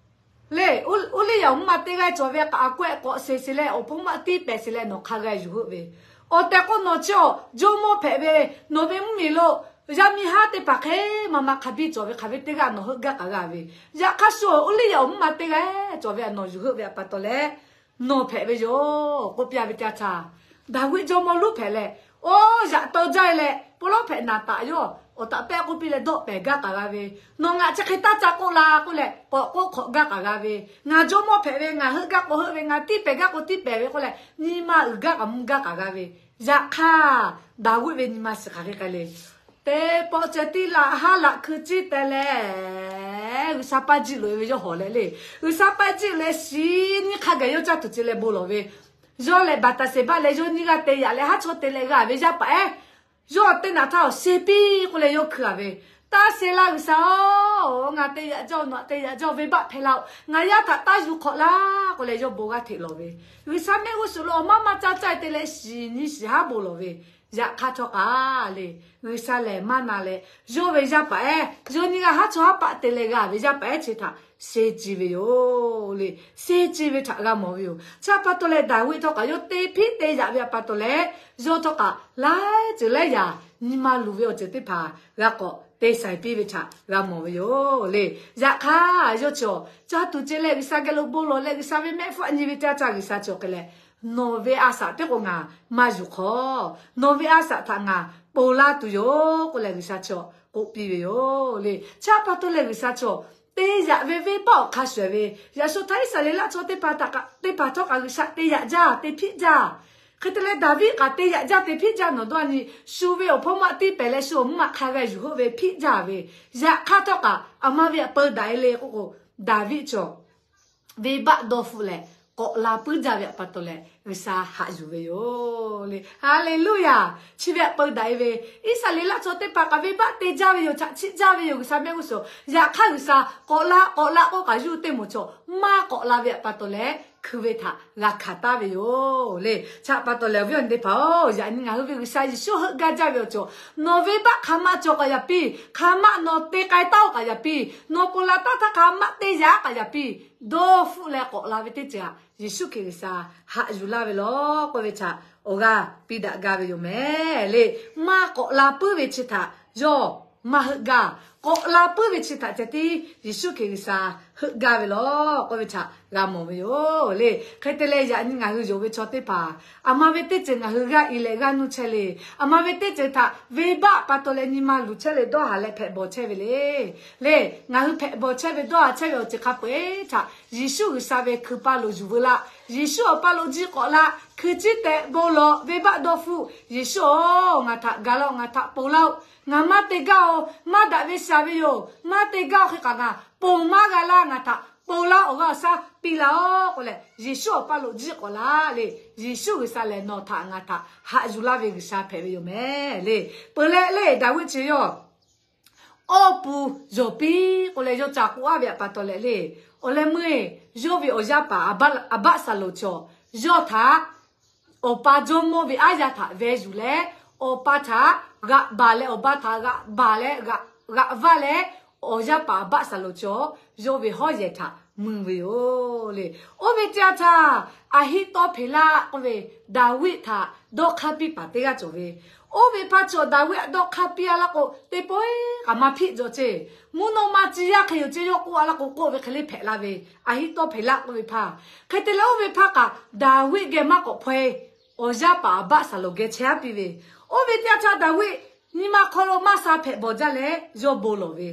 le, Uˇliˇyaꞈ awˬ mvuhˇ ma teˇ g'aˇ cawˬ ve aꞈ kaꞈ, aꞈ kawehꞈ k'awꞈ sheˍ sheˍ leh awˬ hpon maˇ tiˇ pehˍ sheˍ leh nawˬ hk'a g'a yuˬ heuˆ ve. Awˬ tehˬ k'o nawˬ chi-awˬ jawˇmawˇ hpehꞈ ve, nawˬ ve mvuhˇmiˬ lo yaˇ miˇ haˉ teˇ hpaˍ hk'e ma ma hk'a biˇ cawˬ ve hk'aˬ ve teˇ g'aˇ nawˬ heuˆ gaˇ k'aꞈ g'a ve. Yaꞈ hk'aˇ shu-awˬ Uˇliˇyaꞈ awˬ mvuhˇ ma teˇ g'aˇ cawˬ ve aꞈ nawˬ yuˬ heuˆ ve aꞈ pa taw leh, nawˬ hpehꞈ ve yoˬ k'oˆ piˇ-a ve teˇ yanˇ htaˇ, Daˍviˆ jawˇmawˇ lonˉ hpehꞈ leh, oˇ yaꞈ taw jaˇ-e leh ปลอม prophet Naˍtanˍ yawˇ awˬ taꞈ pehˇ k'oˆ piˇ leh dawˆ pehˍ gaˇ k'aꞈ g'a ve, nawˬ ngaˬ chi hk'e taˇ ca k'oˆ la k'oˆ leh k'awꞈ k'oˆ hk'awꞈ gaˇ k'aꞈ g'a ve, ngaˬ jawˇmawˇ hpehꞈ ve, ngaˬ heuˆ gaˇ k'o heuˆ ve, ngaˬ tiˇ pehˍ gaˇ k'o tiˇ pehˍ ve k'oˆ leh nyi ma uiˍ gaˇ k'aꞈ mvuh gaˇ k'aꞈ g'a ve. Yaꞈ hk'aˇ, Daˍviˆ ve nyi ma shiˍ hk'aˬ hk'e k'ai le. Teˇ pawˆ ceh tiˉ laꞈ haˉ laꞈ hkui ciˇ teh leh, G'uiˬsha paˇ jiˆ loꞈ e ve yawˇ hawˬ leh le. G'uiˬsha paˇ jiˆ loꞈ e shiˍ nyiˇ hk'a gaˬ yawˇ caˇ tuˬ ceh leh bon lawˬ ve. Yawˇ leh Baˍtaˍseˍbaˆ leh yawˇ nyiˇ g'aˇ te yaꞈ leh haˉ chaw te leh g'a ve yaˇ paˍ ehˉ, yawˇ teˇ naꞈ htaˇ awˬ se piˇ k'oˆ leh yawˇ hkui a ve, Taˇ se laˇ G'uiˬsha-oˬ, ngaˬ te yaꞈ jaˇ-oˬ, nawˬ htaꞈ te yaꞈ jaˇ-oˬ, venˇbaˆ hpehˇ laˇ-oˬ, ngaˬ yaˇ htaꞈ taˇ yuˬ hk'awꞈ laˇ k'oˆ leh yawˇ bon g'aˇ hteꞈ lawˬ ve. G'uiˬsha mehˆ g'uˇ suhˍ lo awˬ maˇ maˇ caˇ caˇ te leh shiˍ nyi shiˍ haˉ bon lawˬ ve. Yaꞈ hk'aˇ htawˇ k'aꞈ le, G'uiˬsha lehˬ maˇ na leh, yawˇ ve yaˇ paˍ ehˉ, yawˇ nyiˇ g'aˇ haˉ chaw haˉ paˆ te leh g'a ve yaˇ paˍ ehˉ chi htaꞈ se ci ve yoˬ le. Se ci ve htaꞈ g'a mawˬ ve yoˬ. Chi pa taw leh Daˍviˆ htawˇ kaꞈ yawˇ te hpiˆ te yaꞈ ve pa taw leh, yawˇ htawˇ kaꞈ laiˉ ceuˬ laiˉ yaꞈ nyi ma luˬ ve awˬ ceuˬ teˇ hpaˍ g'a k'awꞈ te shaiˍ piˇ ve htaꞈ g'a mawˬ ve yoˬ le. Yaꞈ hk'aˇ yawˇ chi awˬ caˇ tuˬ ceh leh G'uiˬsha geh lo bon lawˬ leh G'uiˬsha ve mehˆ hpfuhˇ nyi ve teˇ yanˇ htaˇ G'uiˬsha chi awˬ hk'e leh, Nawˬ ve a shaꞈ teˇ k'o ngaˬ maˇ yuˬ hk'awꞈ. Nawˬ ve a shaꞈ htaꞈ ngaˬ ponˬ laˇ tuˬ yoˬ k'oˆ leh G'uiˬsha chi awˬ k'oˆ piˇ ve yoˬ le. Chi pa taw leh G'uiˬsha chi awˬ te yaꞈ ve venˇbaˆ awˬ hk'a shuˍ ve, yaꞈ shu htaˇ Iˉsaˍreˍlaˆ chaw teˇ hpaˍ htaꞈ kaꞈ teˇ hpaˍ htawˇ kaꞈ G'uiˬsha te yaꞈ jaˇ te hpiˆ jaˇ. Hk'e te leh Daˍviˆ kaꞈ te yaꞈ jaˇ te hpiˆ jaˇ nawˬ dawˇ a nyi, shu ve awˬ hpawˇ maˇ tiˇ pehˍ leh shu awˬ mvuhˇ maꞈ hk'a g'a yuˬ heuˆ ve hpiˆ jaˇ ve. Yaꞈ hk'aˇ htawˇ kaꞈ aˬ ma ve htaꞈ peu daꞈ e le k'oˆ k'o, Daˍviˆ chi awˬ venˇbaˆ dawˇ hpfuhˆ leh k'awꞈ la puiˉ jaˇ ve pa taw leh G'uiˬsha haꞈ yuˬ ve yoˬ le. Haˍleˍluˆyaˬ. Chi ve htaꞈ peu daꞈ e ve, Iˉsaˍreˍlaˆ chaw teˇ hpaˍ kaꞈ venˇbaˆ te jaˇ ve yoˬ, chaꞈ chiˆ jaˇ ve yoˬ G'uiˬsha mehˆ g'uˇ suhˍ. Yaꞈ hk'aˇ G'uiˬsha k'awꞈ la k'awꞈ la k'oˆ kaꞈ yuˇ teˇ moˍ chaw maˇ k'awꞈ la ve pa taw leh hkui ve htaꞈ g'a hkanˍ taˍ ve yoˬ le. Chi pa taw leh awˬ viˉ awˬ nyi teˇ hpaˍ-oˬ, yaꞈ nyi ngaˬ hui ve G'uiˬsha Yeˍsuˆ heuˆ gaˇ jaˇ ve awˬ cawˬ, nawˬ venˇbaˆ hk'aˬ ma cawˬ k'aꞈ yaꞈ piˇ, hk'aˬ ma nawˬ te k'ai taˉ-oˬ k'aꞈ yaꞈ piˇ, nawˬ ponˬ laˬ taˉ htaˇ hk'aˬ ma te yaꞈ k'aꞈ yaꞈ piˇ, dawˇ hpfuhˆ leh k'awꞈ la ve teˇ ceuˬ htaꞈ Yeˍsuˆ Hkriꞈ G'uiˬsha haꞈ yuˬ laˇ ve lawˬ k'oˆ ve htaꞈ awˬ g'aˇ piˇ daꞈ gaˇ ve yoˬ mehˍ le. Maˇ k'awꞈ la puiˉ ve chi htaꞈ yawˇ maˇ heuˆ gaˇ. K'awꞈ la puiˉ ve chi htaꞈ ceh tiˉ Yeˍsuˆ Hkriꞈ G'uiˬsha heuˆ gaˇ ve lawˬ k'oˆ ve htaꞈ g'a mawˬ ve yoˬ le. Hk'e te leh yaꞈ nyi ngaˬ hui yonˍ ve chaw teˇ hpaˍ, aˬ ma ve teˇ ceuˬ ngaˬ hui g'aˇ i leh g'aˇ nuˇ chehˇ le. Aˬ ma ve teˇ ceuˬ htaꞈ venˇbaˆ pa taw leh nyi ma luˬ chehˇ le, dawˇ haˍ leh hpehꞈ bawˬ chehˇ ve le. Le, ngaˬ hui hpehꞈ bawˬ chehˇ ve dawˇ haˍ chehˇ ve awˬ ceuˬ hk'a peu-eˬ htaꞈ Yeˍsuˆ G'uiˬsha ve hkui paˇ lo yuˬ veu laˇ. Yeˍsuˆ awˬ paˇ lo jiˆ k'awꞈ laˇ. Hkui ciˉ tehꞈ bon lawˬ, venˇbaˆ dawˇ hpfuhˆ. Yeˍsuˆ-oˬ, ngaˬ htaꞈ gaˬ laˇ-oˬ, ngaˬ htaꞈ ponˬ laˇ-oˬ. Ngaˬ maˇ te gaˇ-oˬ, maˇ daꞈ ve shaˍ ve yoˬ. Maˇ te gaˇ-oˬ hk'e kaꞈ ngaˬ ponˬ maˇ g'a laˇ, ngaˬ htaꞈ ponˬ laˇ, awˬ g'aˇ awˬ shaˉ piˇ laˇ-oˬ k'oˆ leh Yeˍsuˆ awˬ paˇ lo jiˆ k'awꞈ laˇ le. Yeˍsuˆ G'uiˬsha lehˬ nawˬ htaꞈ ngaˬ htaꞈ haꞈ yuˬ laˇ ve G'uiˬsha hpehꞈ ve yoˬ mehˍ le. Peuˬ leh le, Daˍviˆ chi yawˇ awˇ pu yawˬ piˇ k'oˆ leh yawˇ ca k'oˆ aˉ ve pa taw leh le. Awˬ leh meuˇ-eˬ, yawˇ ve awˬ yaˇ paˍ Aˍbaˆsaˍlonˍ chaw yawˇ htaꞈ awˬ pa jawˇmawˇ ve aˉ yaˇ htaꞈ veh yuˬ leh, awˬ pa htaꞈ g'aꞈ baˬ leh, awˬ pa htaꞈ g'aꞈ baˬ leh, g'aꞈ vaˇ leh, awˬ yaˇ paˍ Aˍbaˆsaˍlonˍ chaw yawˇ ve hawˉ yehˬ htaꞈ mui ve yoˬ le. Oˇ ve teˇ yanˇ htaˇ, Aˍhiˆtawˇhpeˍlaˆ k'oˆ ve Daˍviˆ htaꞈ dawˇ hk'aˇ piˇ paˍ teˇ g'aˇ cawˬ ve. Oˇ ve hpaˇ chaw Daˍviˆ htaꞈ dawˇ hk'aˇ piˇ-a laˇ k'o, teˇ pawˆ-eˬ kaꞈ maˇ hpiˆ jaw ceˇ. Mvuhˇ naw ma ci yaˇ hk'e yoˬ ceˇ, yawˇ k'oˆ-a laˇ k'o k'oˆ ve hk'e le hpehꞈ la ve, Aˍhiˆtawˇhpeˍlaˆ k'oˆ ve hpaˇ. Hk'e te leh oˇ ve hpaˇ kaꞈ Daˍviˆ geh maˇ k'awꞈ hpaw-e. Awˬ yaˇ paˍ Aˍbaˆsaˍlonˍ geh chehˇ-a piˇ ve. Oˇ ve teˇ yanˇ htaˇ Daˍviˆ nyi ma hk'aw lo maˇ sha hpehꞈ bawˬ jaˇ leh yawˇ bon lawˬ ve,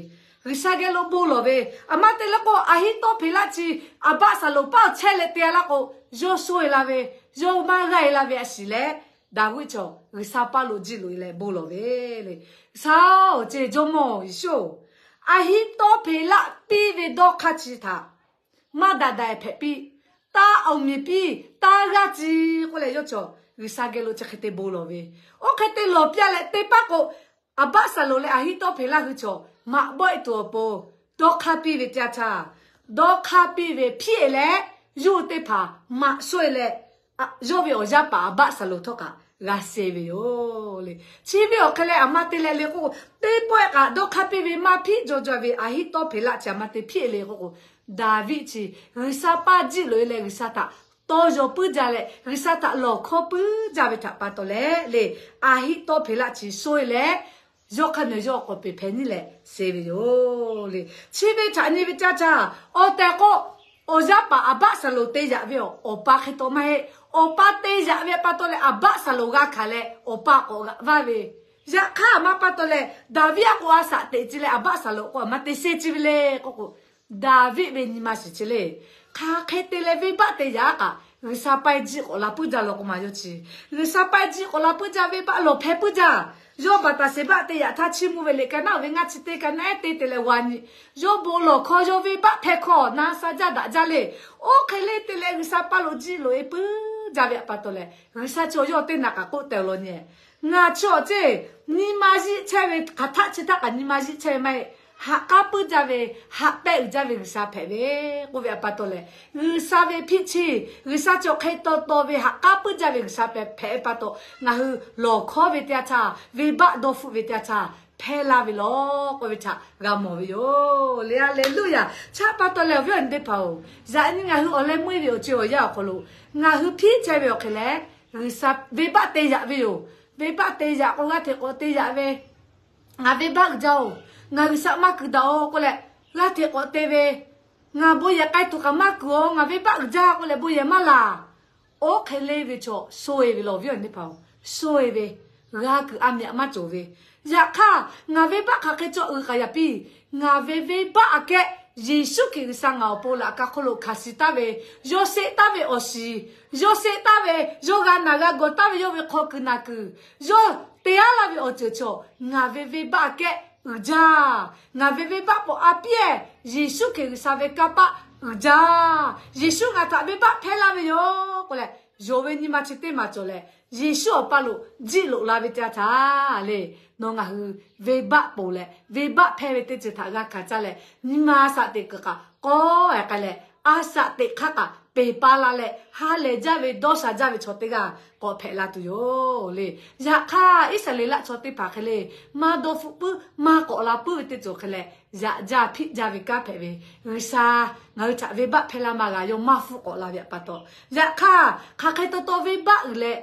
G'uiˬsha geh lo bon lawˬ ve. Aˬ ma te leh k'o, Aˍhiˆtawˇhpeˍlaˆ chi Aˍbaˆsaˍlonˍ paˇ awˬ chehˇ leh te-a laˇ k'o, yawˇ sho-e la ve, yawˇ maˇ g'aˇ-e la ve a shiˍ leh, Daˍviˆ chaw G'uiˬsha paˇ lo jiˆ loꞈ-e leh bon lawˬ ve le. Shaˉ-oˬ ceˇ, Jawˇmawˇ Yeˍsuˆ-oˬ, Aˍhiˆtawˇhpeˍlaˆ piˇ ve dawˇ hk'aˇ chi htaꞈ maˇ daꞈ daꞈ-e hpehꞈ piˇ, taˇ awˬ miˬ piˇ, taˇ g'aˇ ci k'oˆ leh yawˇ chaw G'uiˬsha geh lo chi hk'e te bon lawˬ ve. Oˇ hk'e te lawˬ piˇ-a leh teˇ paˉ k'o, Aˍbaˆsaˍlonˍ leh Aˍhiˆtawˇhpeˍlaˆ hui chaw maꞈ bawˆ-e tuˬ awˬ pon dawˇ hk'aˇ piˇ ve teˇ yanˇ htaˇ, dawˇ hk'aˇ piˇ ve hpiˇ-e leh, yawˇ hui teˇ hpaˍ maꞈ shawˆ-e leh, yawˇ ve awˬ yaˇ paˍ Aˍbaˆsaˍlonˍ htawˇ kaꞈ g'a suh ve yoˬ le. Chi ve awˬ hk'e leh aˬ ma te leh le k'o, teˇ pawˆ-e kaꞈ dawˇ hk'aˇ piˇ ve maˇ hpiˆ jaw jaw ve Aˍhiˆtawˇhpeˍlaˆ chi aˬ ma te hpiˇ-e le k'o k'o, Daˍviˆ chi G'uiˬsha paˇ jiˆ loꞈ-e leh G'uiˬsha htaꞈ tawˇ yaw puiˉ jaˇ leh G'uiˬsha htaꞈ lawˬ hkawˇ puiˉ jaˇ ve htaꞈ pa taw leh le, Aˍhiˆtawˇhpeˍlaˆ chi sho-e leh, yawˇ hk'aˇ nawˬ yawˇ k'awꞈ peˬ hpehꞈ nyi leh suh ve yoˬ le. Chi ve htaꞈ nyi ve caˇ caˇ, awˬ tehˬ k'o, awˬ yaˇ paˍ Aˍbaˆsaˍlonˍ te yaꞈ ve awˬ pa hk'e taw maˇ heˆ. Awˬ pa te yaꞈ ve pa taw leh Aˍbaˆsaˍlonˍ g'a hkanˍ leh awˬ pa k'awꞈ g'aꞈ vaˇ ve Yaꞈ hk'aˇ maˇ pa taw leh, Daˍviˆ a k'o a shaꞈ teꞈ ce leh Aˍbaˆsaˍlonˍ k'o a ma te sheh ce ve le k'oˆ k'o, Daˍviˆ ve nyi ma shiˍ ce le. Hk'aˬ hk'e te leh venˇbaˆ te yaꞈ kaꞈ, G'uiˬsha paiˇ jiˆ k'awꞈ la puiˉ jaˇ law k'o maˇ yaw chi. G'uiˬsha paiˇ jiˆ k'awꞈ la puiˉ jaˇ, venˇbaˆ lawˬ hpehˇ puiˉ jaˇ. Yawˇ Baˍtaˍseˍbaˆ te yaꞈ htaˇ chiˇ mvuh ve liꞈ ka naˉ ve ngaˇ chi teˇ ka naˉ ehˉ te te leh wa nyi, yawˇ bon lawˬ hkawˇ yawˇ venˇbaˆ hpehˇ hkawˇ na sha jaˇ daꞈ jaˇ le. Oˇ hk'e le te leh G'uiˬsha paˇ lo jiˆ loꞈ e puiˉ jaˇ ve pa taw leh, G'uiˬsha chi awˬ yawˇ teˇ naˍ kaꞈ k'oˆ teh awˬ lawn nyi, ngaˬ chi awˬ ceˇ nyi ma yiˆ chehˇ ve, hk'aˬ htaˆ chi htaˇ kaꞈ nyi ma yiˆ chehˇ ve maˇ heˆ. Haꞈ k'aˉ puiˉ jaˇ ve, haꞈ pehˆ uiˍ jaˇ ve G'uiˬsha hpehꞈ ve k'oˆ ve pa taw leh, G'uiˬsha ve hpiˆ chi, G'uiˬsha chi awˬ hk'e taw taw ve haꞈ k'aˉ puiˉ jaˇ ve G'uiˬsha hpehꞈ ve pa taw, ngaˬ hui lawˬ hkawˉ ve teˇ yanˇ htaˇ, venˇbaˆ dawˇ hpfuhˆ ve teˇ yanˇ htaˇ hpehˇ laˇ ve law k'oˆ ve htaꞈ g'a mawˬ ve yoˬ le. Haˍleˍluˆyaˍ. Chi pa taw leh awˬ viˉ awˬ nyi teˇ hpaˍ-oˬ, yaꞈ nyi ngaˬ hui awˬ leh meuˇ ve awˬ ceuˬ awˬ yanˇ awˬ hk'aw lo ngaˬ hui hpiˆ chehˇ ve awˬ hk'e leh, G'uiˬsha venˇbaˆ te yaꞈ ve yoˬ. Venˇbaˆ te yaꞈ k'o g'aˇ hteꞈ k'awꞈ te yaꞈ ve, ngaˬ venˇbaˆ uiˍ jaˇ-oˬ, ngaˬ G'uiˬsha maˇ kuiˬ daꞈ-oˬ k'oˆ leh, g'aˇ hteꞈ k'awꞈ te ve, ngaˬ bon yehˬ k'ai tuˬ kaꞈ maˇ kuiˬ-oˬ, ngaˬ venˇbaˆ uiˍ jaˇ k'oˆ leh bon yehˬ maˇ laˬ. Oˇ hk'e le ve chaw sho-e ve law, awˬ viˉ awˬ nyi teˇ hpaˍ-oˬ, sho-e ve, g'a kuiˬ a myaꞈ maˇ cawˬ ve. Yaꞈ hk'aˇ ngaˬ venˇbaˆ hk'aˬ hk'e cawˇ uiˍ k'aꞈ yaꞈ piˇ, ngaˬ ve venˇbaˆ aꞈ kehˉ Yeˍsuˆ Hkriꞈ G'uiˬsha ngaˬ awˬ pon laꞈ ka hk'oˆ lo hkanˍ shiˍ taˍ ve, yawˇ sheˆ taˍ ve awˬ shiˍ, yawˇ sheˆ taˍ ve, yawˇ g'a naˬ g'a gawˬ taˍ ve yawˇ ve hk'aw kuiˬ naˬ kuiˬ, yawˇ te aˉ laˇ ve awˬ ceuˬ chaw ngaˬ ve venˇbaˆ aꞈ kehˉ uiˍ jaˇ. Ngaˬ ve venˇbaˆ pawꞈ a piˇ-ehˍ, Yeˍsuˆ Hkriꞈ G'uiˬsha ve kanˇ paˆ uiˍ jaˇ. Yeˍsuˆ ngaˬ htaꞈ venˇbaˆ hpehˇ laˇ ve yoˬ k'oˆ leh, yonˍ ve nyi ma chi teˇ maˬ cawˬ leh, Yeˍsuˆ awˬ paˇ lo jiˆ loꞈ la ve teˇ yanˇ htaˇ le, nawˬ ngaˬ hui venˇbaˆ ponˬ leh venˇbaˆ hpehˇ ve teˇ ceuˬ htaꞈ g'a hkanˍ caˇ leh, nyi ma a shaꞈ teꞈ kuiˬ kaꞈ k'awꞈ-e k'ai leh, a shaꞈ teꞈ hk'aˇ kaꞈ peˬ pa la leh ha lehˬ jaˇ ve dawˇ sha jaˇ ve chaw teˇ g'aˇ k'awꞈ hpehꞈ la tuˬ yoˬ le. Yaꞈ hk'aˇ Iˉsaˍreˍlaˆ chaw teˇ hpaˍ hk'e le, maˇ dawˇ hpfuhˆ puiˉ maˇ k'awꞈ la puiˉ ve teˇ ceuˬ hk'e leh, yaꞈ jaˇ hpiˆ jaˇ ve kanˉ hpehꞈ ve, G'uiˬsha ngaˬ hui htaꞈ venˇbaˆ hpehˇ laˇ maˇ g'a, yawˇ maˇ hpfuhˆ k'awꞈ la ve pa taw. Yaꞈ hk'aˇ hk'aˬ hk'e taw taw venˇbaˆ uiˍ leh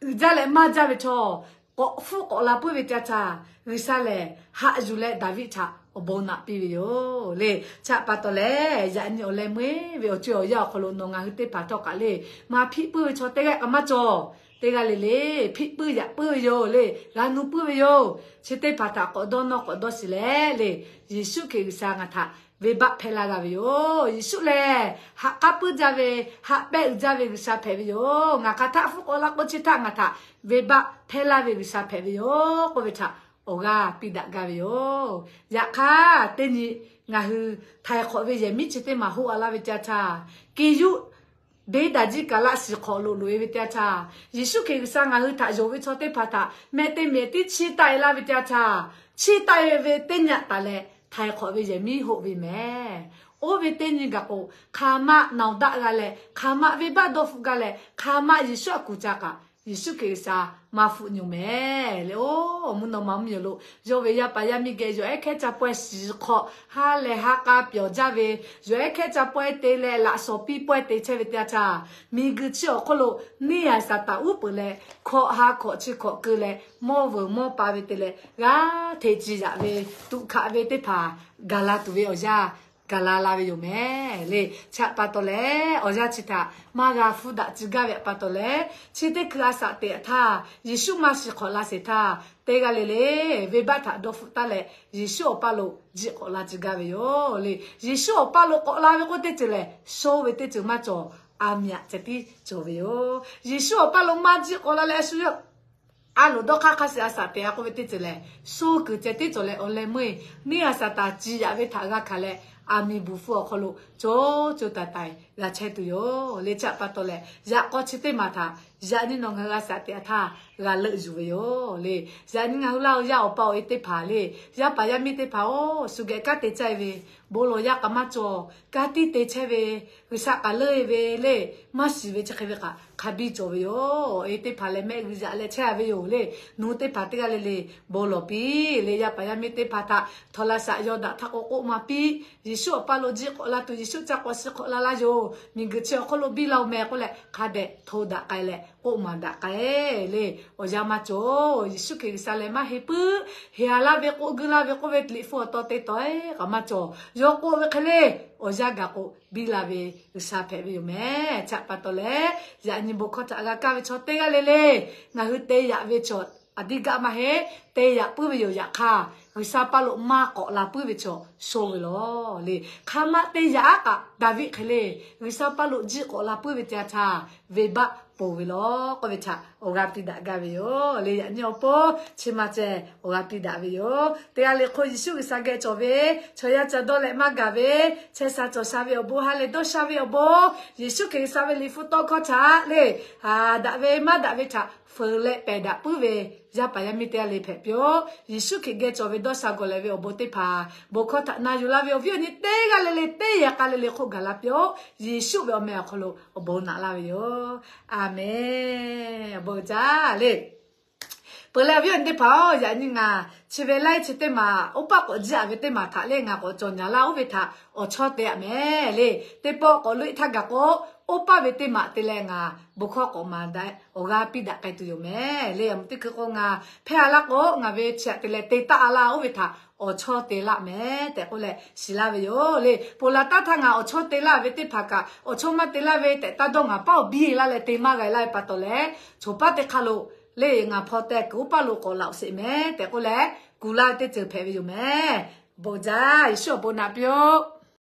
uiˍ jaˇ leh maˇ jaˇ ve chaw k'awꞈ hpfuhˆ k'awꞈ la puiˉ ve teˇ yanˇ htaˇ, G'uiˬsha lehˬ haꞈ yuˬ leh Daˍviˆ htaꞈ awˬ bon naꞈ piˇ ve yoˬ le. Chi pa taw leh, yaꞈ nyi awˬ leh meuˇ ve awˬ co awˬ yanˇ awˬ hk'aw lo nawˬ ngaˬ hui teˇ hpaˍ htawˇ kaꞈ le, maˇ hpiˆ puiˉ ve chaw teˇ g'aˇ kaꞈ maˇ cawˬ. Teˇ g'aˇ le le hpiˆ puiˉ yaꞈ puiˉ ve yoˬ le. G'a nu puiˉ ve yoˬ. Chi teˇ hpaˍ htaꞈ k'awꞈ dawˇ nawˇ k'awꞈ dawˇ shiˍ leh le, Yeˍsuˆ Hkriꞈ G'uiˬsha ngaˬ htaꞈ venˇbaˆ hpehˇ laˇ g'a ve yoˬ. Yeˍsuˆ lehˬ haꞈ k'aˉ puiˉ jaˇ ve, haꞈ pehˆ uiˍ jaˇ ve G'uiˬsha hpehꞈ ve yoˬ. Ngaˬ hk'aˬ htaˆ hpfuhˆ k'awꞈ la k'o chi htaˆ ngaˬ htaꞈ venˇbaˆ hpehˇ laˇ ve G'uiˬsha hpehꞈ ve yoˬ k'oˆ ve htaꞈ awˬ g'aˇ piˇ daꞈ gaˇ ve yoˬ. Yaꞈ hk'aˇ teˇ nyi ngaˬ hui htaiˍ hk'awꞈ ve yehˬ miˉ chi teˇ maˬ hoˆ a laˇ ve teˇ yanˇ htaˇ, ke yuˆ deˇ daꞈ jiˇ kaꞈ laˆ shiˍ hk'awꞈ loꞈ loꞈ-e ve teˇ yanˇ htaˇ, Yeˍsuˆ Hkriꞈ G'uiˬsha ngaˬ hui htaꞈ yonˍ ve chaw teˇ hpaˍ htaꞈ mehˆ teˇ mehˆ tiˉ chiˇ taˆ-e laˇ ve teˇ yanˇ htaˇ, chiˇ taˆ-e ve teˇ nyi taˍ leh htaiˍ hk'awꞈ ve yehˬ miˉ hoˆ ve mehˍ. Oˇ ve teˇ nyi gaˬ k'o, hk'aˬ ma naˬ daꞈ g'a leh, hk'aˬ ma venˇbaˆ dawˇ hpfuhˆ gaˇ leh, hk'aˬ ma Yeˍsuˆ aꞈ kuˬ ca kaꞈ, Yeˍsuˆ Hkriꞈ G'uiˬsha maˇ hpfuhˆ nyi-oˬ mehˍ le. Oˇ mvuhˇ naw ma mvuhˇmiˬ awˬ lo yawˇ ve yaˇ paˍ yaˇ miˇ geh yawˬ ehˉ hkehˉ ca pawehˇ shiˍ hk'awꞈ, ha lehˬ ha k'a pyawˬ jaˇ ve, yawˬ ehˉ hkehˉ ca pawehˇ te leh laꞈ shawˍ piˇ pawehˇ te chehˇ ve teˇ yanˇ htaˇ, miˬguiˬ chi awˬ hk'oˆ lo neˇ yaˍzaˍtaˍ uˉ peunˍ leh hkawꞈ ha hkawꞈ chi hkawꞈ keu leh mawˇ veuˬ mawˇ pa ve te leh g'aˇ hteꞈ ciˍ yaꞈ ve tuꞈ hkaꞈ ve teˇ hpaˍ gaˬ la tuˬ ve awˬ yanˇ gaˬ la la ve yoˬ mehˍ le. Chi pa taw leh awˬ yanˇ chi htaꞈ maˇ g'a hpfuhˆ daꞈ ciˇ gaˇ ve pa taw leh, chi teˇ hkui a shaꞈ teꞈ htaˇ Yeˍsuˆ maˇ shiˍ hk'awꞈ la sheˍ htaˇ, teˇ g'aˇ le le venˇbaˆ htaꞈ dawˇ hpfuhˆ taˍ leh Yeˍsuˆ awˬ paˇ lo jiˆ k'awꞈ la ciˇ gaˇ ve yoˬ le. Yeˍsuˆ awˬ paˇ lo k'awꞈ la ve k'oˆ teˇ ceuˬ lehˬ, sho ve teˇ ceuˬ maˇ cawˬ, a myaꞈ ceh tiˉ cawˬ ve yoˬ. Yeˍsuˆ awˬ paˇ lo maˇ jiˆ k'awꞈ la leh a shu yawˇ a loˍ dawˇ hk'aˇ hk'a shiˍ a shaꞈ teꞈ a k'oˆ ve teˇ ceuˬ lehˬ, sho kuiˬ ceh tiˉ cawˬ leh awˬ leh meuˇ-e, neˇ yaˍzaˍtaˍ ciˍ yaꞈ ve htaꞈ g'a hkanˍ leh, a miˍ buˬ hpfuh awˬ hk'aw lo co co taiˍ taiˍ g'a chehˇ tuˬ yoˬ le. Chi pa taw leh yaꞈ k'aw chi teˇ maˬ htaꞈ yaꞈ nyi nawˬ ngaˬ hui a shaꞈ teꞈ htaˇ g'a leuˆ yuˬ ve yoˬ le. Yaꞈ nyi ngaˬ hui laˇ-oˬ, yaˇ awˬ pa awˬ e teˇ hpaˍ le, yaˇ paˍ yaˇ miˇ teˇ hpaˍ-oˬ, shu geh kanˉ te caˇ-e ve, bon lawˬ yaˇ k'a maˇ cawˬ, ka tiˇ te chehˇ ve, G'uiˬsha k'aˍ leuˆ-e ve le, maˇ shiˍ ve chi hk'e ve kaꞈ hk'a biˇ cawˬ ve yoˬ. E teˇ hpaˍ lehˬ mehˆ g'uiˬ yaꞈ leh chehˇ a ve yoˬ le. Nawˬ hui teˇ hpaˍ teˇ g'aˇ le le bon lawˬ piˇ le. Yaˇ paˍ yaˇ miˇ teˇ hpaˍ htaꞈ htawnˍ la shaꞈ yaw daꞈ htaˇ k'o k'oˆ maˍ piˇ. Yeˍsuˆ awˬ paˇ lo jiˆ k'awꞈ la tuˬ, Yeˍsuˆ ca k'awꞈ shiˍ hk'awꞈ la laˇ yoˬ. Miˬguiˬ chi awˬ hk'oˆ lo biˇ la-oˬ mehˍ k'oˆ leh hk'a dehꞈ hto daꞈ k'ai leh k'oˆ maˍ daꞈ k'ai le. Awˬ yanˇ maˇ cawˬ. Yeˍsuˆ Hkriꞈ G'uiˬsha lehˬ maˇ heˆ puiˉ. Heˍ a laˇ ve k'oˆ guiˇ laˇ ve k'oˆ ve liꞈ hpu awˬ taw te tawˆ-e kaꞈ maˇ cawˬ. Yawˇ k'oˆ ve hk'e le, awˬ yanˇ gaˬ k'o biˇ la ve G'uiˬsha hpehꞈ ve yoˬ mehˍ. Chi pa taw leh, yaꞈ nyi bon hkawˇ htaꞈ g'a kaˇ ve chaw teˇ g'aˇ le le, ngaˬ hui te yaꞈ ve chaw aˬ diˇ gaˆ maˇ heˆ, te yaꞈ puiˉ ve yoˬ. Yaꞈ hk'aˇ, G'uiˬsha paˇ lo maˇ k'awꞈ la puiˉ ve chaw sho ve lawˬ le. Hk'aˬ ma te yaꞈ aˉ kaꞈ Daˍviˆ hk'e le, G'uiˬsha paˇ lo jiˆ k'awꞈ la puiˉ ve te a htaˇ, venˇbaˆ ponˬ ve lawˬ k'oˆ ve htaꞈ awˬ g'a piˇ daꞈ gaˇ ve yoˬ le. Yaꞈ nyi awˬ pon chi ma ceh awˬ g'a piˇ daꞈ ve yoˬ. Teˇ g'aˇ le hk'oˆ Yeˍsuˆ G'uiˬsha geh cawˬ ve chaw yaˇ ca dawˇ leh maˇ gaˬ ve, chehˇ sha cawˬ sha ve awˬ bon, ha leh dawˇ sha ve awˬ bon, Yeˍsuˆ Hkriꞈ G'uiˬsha ve liꞈ hpu tawˇ hkawˇ htaꞈ le, daꞈ ve maˇ daꞈ ve htaꞈ feuˍ leh pehˬ daꞈ puiˉ ve yaˇ paˍ yaˇ miˇ teˇ g'aˇ le hpehꞈ piˇ-oˆ. Yeˍsuˆ Hkriꞈ geh cawˬ ve dawˇ sha gawˬ lehˬ ve awˬ bon teˇ hpaˍ bon hkawˇ htaꞈ na yuˬ laˇ ve awˬ viˉ awˬ nyi teˇ g'aˇ le le teˇ yaꞈ k'a le le hk'oˆ gaˬ la piˇ-oˆ. Yeˍsuˆ ve awˬ meh awˬ hk'aw lo awˬ bon naꞈ laˇ ve yoˬ. Aˍmenˍ. Awˬ bon jaˇ le. Peuˬ leh awˬ viˉ awˬ nyi teˇ hpaˍ-oˬ, yaꞈ nyi ngaˬ chi ve laiˉ chi teˇ maˬ oˇ paˆ k'awꞈ jiˇ aꞈ ve teˇ maˬ htaꞈ le ngaˬ k'awꞈ cawˬ nyaˍ laˇ. Oˇ ve htaꞈ awˬ chawˇ te aꞈ mehˍ le. Teˇ pawˆ k'awꞈ loꞈ e htaˇ gaˬ k'o, oˇ paˆ ve teˇ maˬ te leh ngaˬ bon hkawˇ k'awꞈ maˍ daꞈ awˬ g'a piˇ daꞈ k'ai tuˬ yoˬ mehˍ le. Aˬ mvuhˇ teˇ hkui k'o ngaˬ hpehˇ a laˇ k'o, ngaˬ ve chi aꞈ te leh te taˆ a laˇ. Oˇ ve htaꞈ awˬ chawˇ te laˇ mehˍ tehꞈ k'oˆ leh shiˍ laˇ ve yoˬ le. Ponˬ laˬ taˇ htaˇ ngaˬ awˬ chawˇ te laˇ ve teˇ hpaˍ kaꞈ, awˬ chawˇ maˇ te laˇ ve tehꞈ taˇ dawˇ, ngaˬ paˉ awˬ biˇ laˇ leh te maˇ g'a laˇ ve pa taw leh, choˬ paˉ teˇ hk'aˇ lo le ngaˬ hpaw teh kuiˬ oˇ paˆ lo k'awꞈ laꞈ sheˍ mehˍ tehꞈ k'oˆ leh, kuˬ laˇ ve teˇ ceuˬ hpehꞈ ve yoˬ mehˍ. Bon jaˇ, Yeˍsuˆ awˬ bon naꞈ piˇ-oˆ.